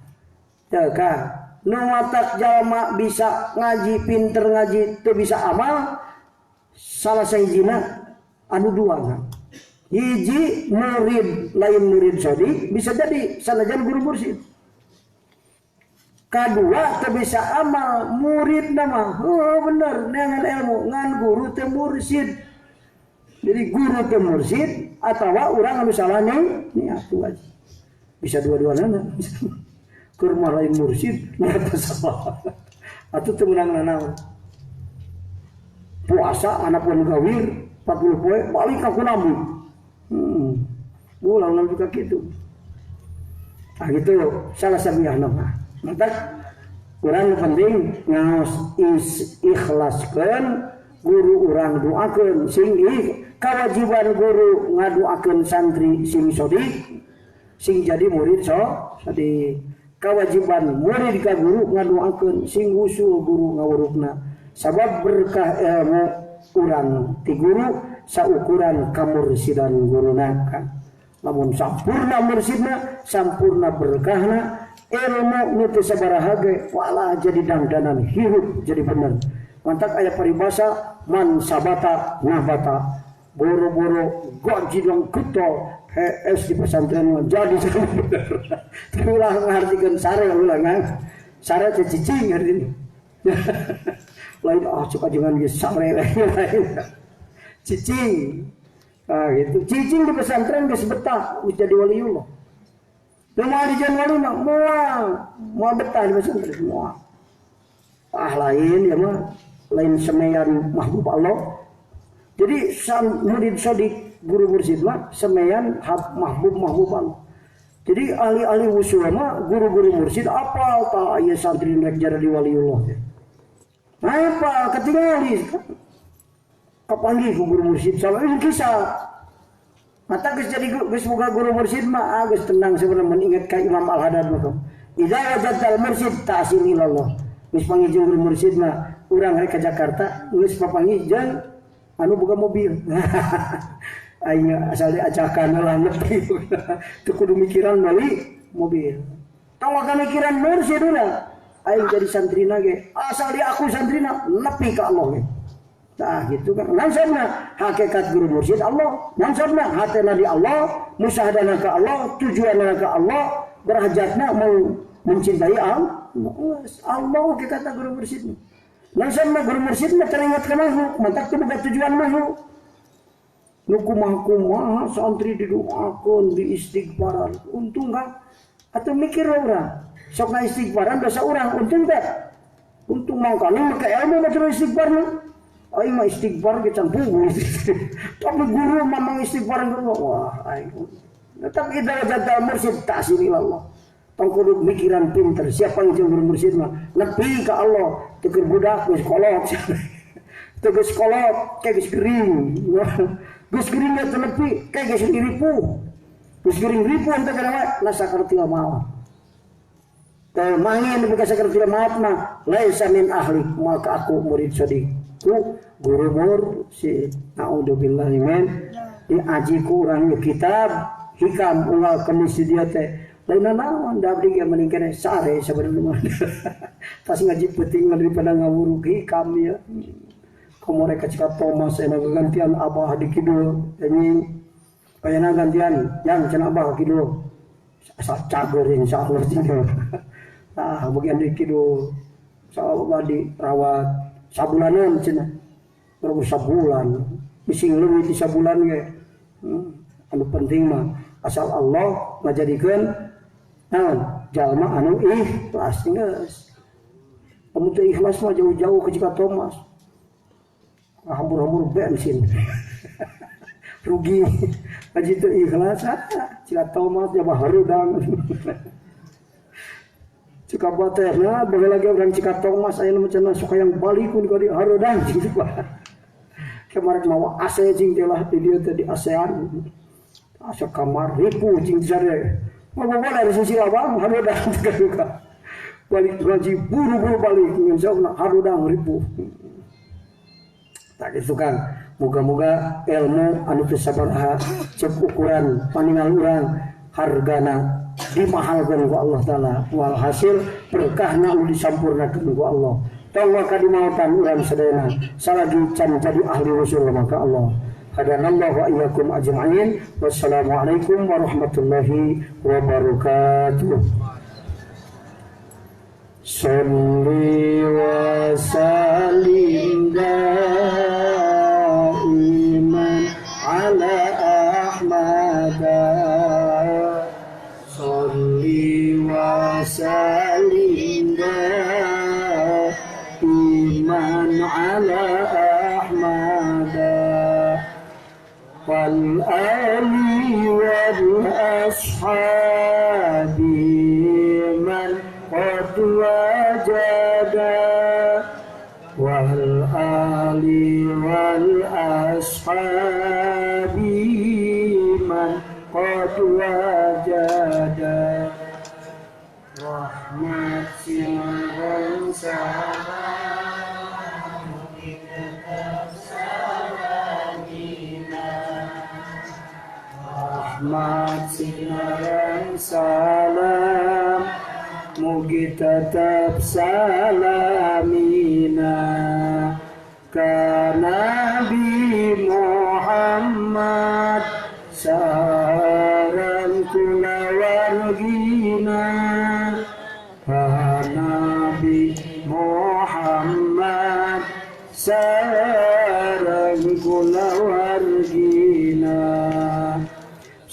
Teu ka nu matak jalma bisa ngaji pinter ngaji teu bisa amal salah sahijina anu dua kan. Hiji murid lain murid sadiq bisa jadi sanajan guru mursyid. Kadua teu bisa amal murid nama heuh bener neangan ilmu ngan guru teu mursyid. Jadi guru teu mursyid atawa urang anu salah niat aja. Bisa dua-duana. Keur mah lain mursyid nyata salah. Atuh teu meunang nanaon. Puasa anak pun gawir 40 poe balik ka kunamu. Ulah ulah juga kitu. Ah gitu salah sabiahna mah. Mantak urang nu penting ngaos ikhlaskeun guru urang doakeun sing kewajiban guru ngadoakeun santri sing sodik sing jadi murid sodik. Kewajiban murid ka guru ngadoakeun sing usul guru ngawurukna sabab berkah ilmu urang ti guru saukuran kamursidan guruna kan lamun sampurna mursidna sampurna berkahna ilmu nu teu sabaraha ge walah jadi dangdanan hirup jadi bener mantak aya paribasa man sabata nabata boro-boro gaji dong getol HS di pesantren jadi bener. Tapi ulah ngartikeun sare ulah ngan. Sare teh cicing artinya. Lain ah cek ajengan geus sare lain. Cicing. Ah gitu. Cicing di pesantren geus betah geus jadi waliullah. Nu moal dijieun wali mah moal betah di pesantren moal. Ah lain ya mah lain semeyan mahbub Allah. Jadi murid sodik guru mursyid mah semeyan mahbub mahbub Allah. Jadi ahli-ahli wusul mah guru-guru mursyid apal tah aya santri rek jadi waliullah teh. Apa ketinggali kapanggih ku guru mursyid sama ini kisah. Mata geus jadi geus boga guru mursyid mah geus tenang sebenarnya mun ingat ka Imam Al-Haddad mah. Idza wajadtal mursyid ta'sim ilallah. Geus panggih jeung guru mursyid mah urang rek ka Jakarta geus papanggih jeung anu boga mobil. Aing asal diajakan lah nepi. Teu kudu mikiran meuli mobil. Tong akan mikiran mursyid urang. Aing jadi santrina ge. Asal di aku santrina nepi ka Allah ge. Tah gitu kan. Nansabna hakikat guru mursyid Allah. Nansabna hatena di Allah, musahadana ka Allah, tujuanna ka Allah, berhajatna mencintai Allah. Allah hakikatna guru mursyid. Nansabna guru mursyid mah teringat ka makhluk, mantak teu boga tujuan makhluk. Nu kumaha-kumaha santri didoakeun, diistighfaran. Untung kan? Atau mikir urang. Sok na istighfaran dosa urang untung teh. Untung mangkana make ilmu mah terus istighfarna. Aing mah istighfar ge can puguh. Tapi guru mamang istighfar guru wah aing. Tapi idza wajadal mursyid ta'sir ilallah. Tong kudu mikiran pinter siapa yang jeung guru mursyid mah nepi ka Allah teu keur budak geus kolot. Teu geus kolot kayak geus gering. Geus gering teh nepi kayak geus ripuh. Geus gering ripuh teh kana wae la sakaratil maut. Kalau mangin nepi ka sakaratil maut mah laisa min ahli maka aku murid sadiq. Ku guru mursyid. Naudzubillahi min diaji ku urang kitab hikam unggal kemis di dieu teh. Lain naon da abdi ge mending keneh sare sabenerna mah. Tas ngaji penting daripada ngawuruk hikam ya. Komo rek ka Thomas ena gantian abah di kidul anjing. Ayana gantian yang cenah abah kidul. Asal cager insyaallah cenah. Tah bagian di kidul. Saabah dirawat sabulanan cenah. Baru sabulan, bising leuwih ti sabulan ge. Anu penting mah asal Allah ngajadikeun naon jalma anu ikhlas geus. Lamun teu ikhlas mah jauh-jauh ke Cika Thomas. Hambur-hambur bensin. Rugi. Haji teu ikhlas ah Cika Thomas jaba harudang. Cika batehna bae lagi urang Cika Thomas ayeuna mah cenah sok hayang balikun ka dieu harudang cing mah. Kemarin mawa AC cing teh lah di dieu teh di ASEAN. Asa kamar ripuh cing sare. Mau dari sisi lawang harudang teh balik gaji buru-buru balik insyaallah harudang ripuh. Tak itu Kang, moga-moga ilmu anu teu sabaraha cek ukuran paningal urang hargana dimahalkeun ku Allah Taala. Walhasil berkahna anu disampurnakeun ku Allah. Tong ka dimautan urang sadayana salagi can jadi ahli rasul maka Allah. Hadanallahu wa iyyakum ajma'in. Wassalamualaikum warahmatullahi wabarakatuh. Shalli wa sallim daiman ala Ahmad. Shalli wa sallim daiman ala Ahmad. Wal ali wal ashabi man qad wajada. Wal ali wal ashabi man qad wajada. Rahmat sirran salam rahmat sinaran salam mugi tetap salamina ka Nabi Muhammad sareng kulawargina ka Nabi Muhammad sareng kulawargina.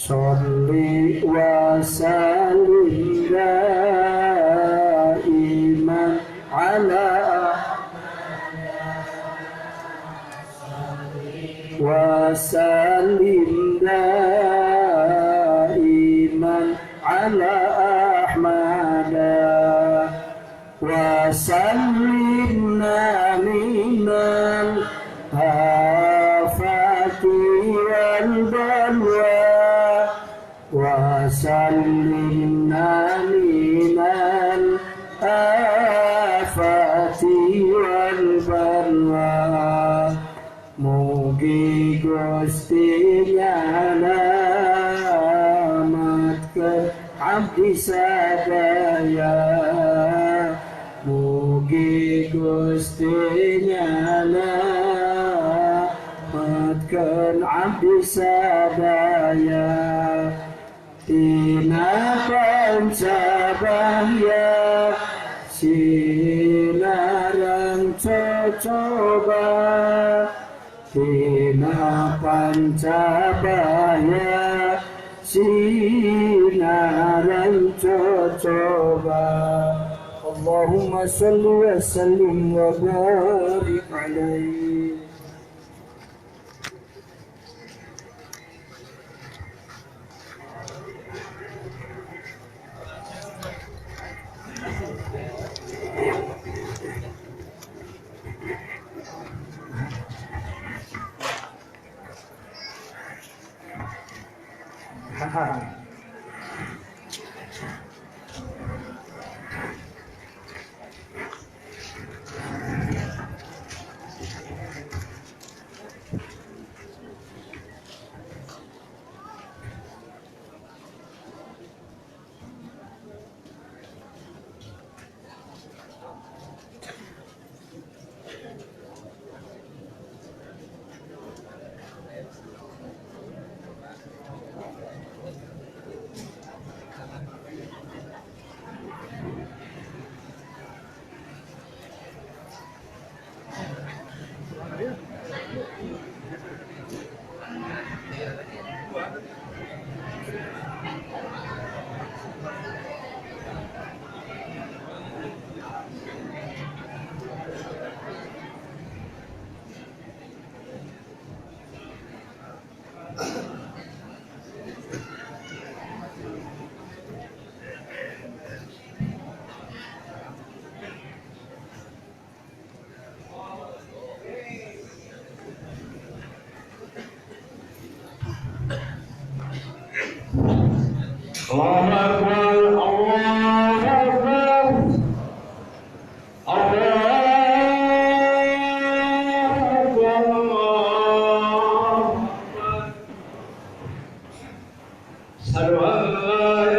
Sholli wa sallim daiman ala wa sallim daiman ala Ahmad wa sallimna minal afati wal balwa wa sallimna minal afati wal balwa. Mugi Gusti nyalamatkeun abdi sadaya. Mugi Gusti nyalamatkeun abdi sadaya. Tina pancabahya sinarang cocoba. Tina pancabahya Sinaran cocoba. Allahumma salli wa sallim wa barik alaihi. Allahu Akbar, Allahu Akbar, Allahu Akbar, Allahu Akbar. Asyhadu an la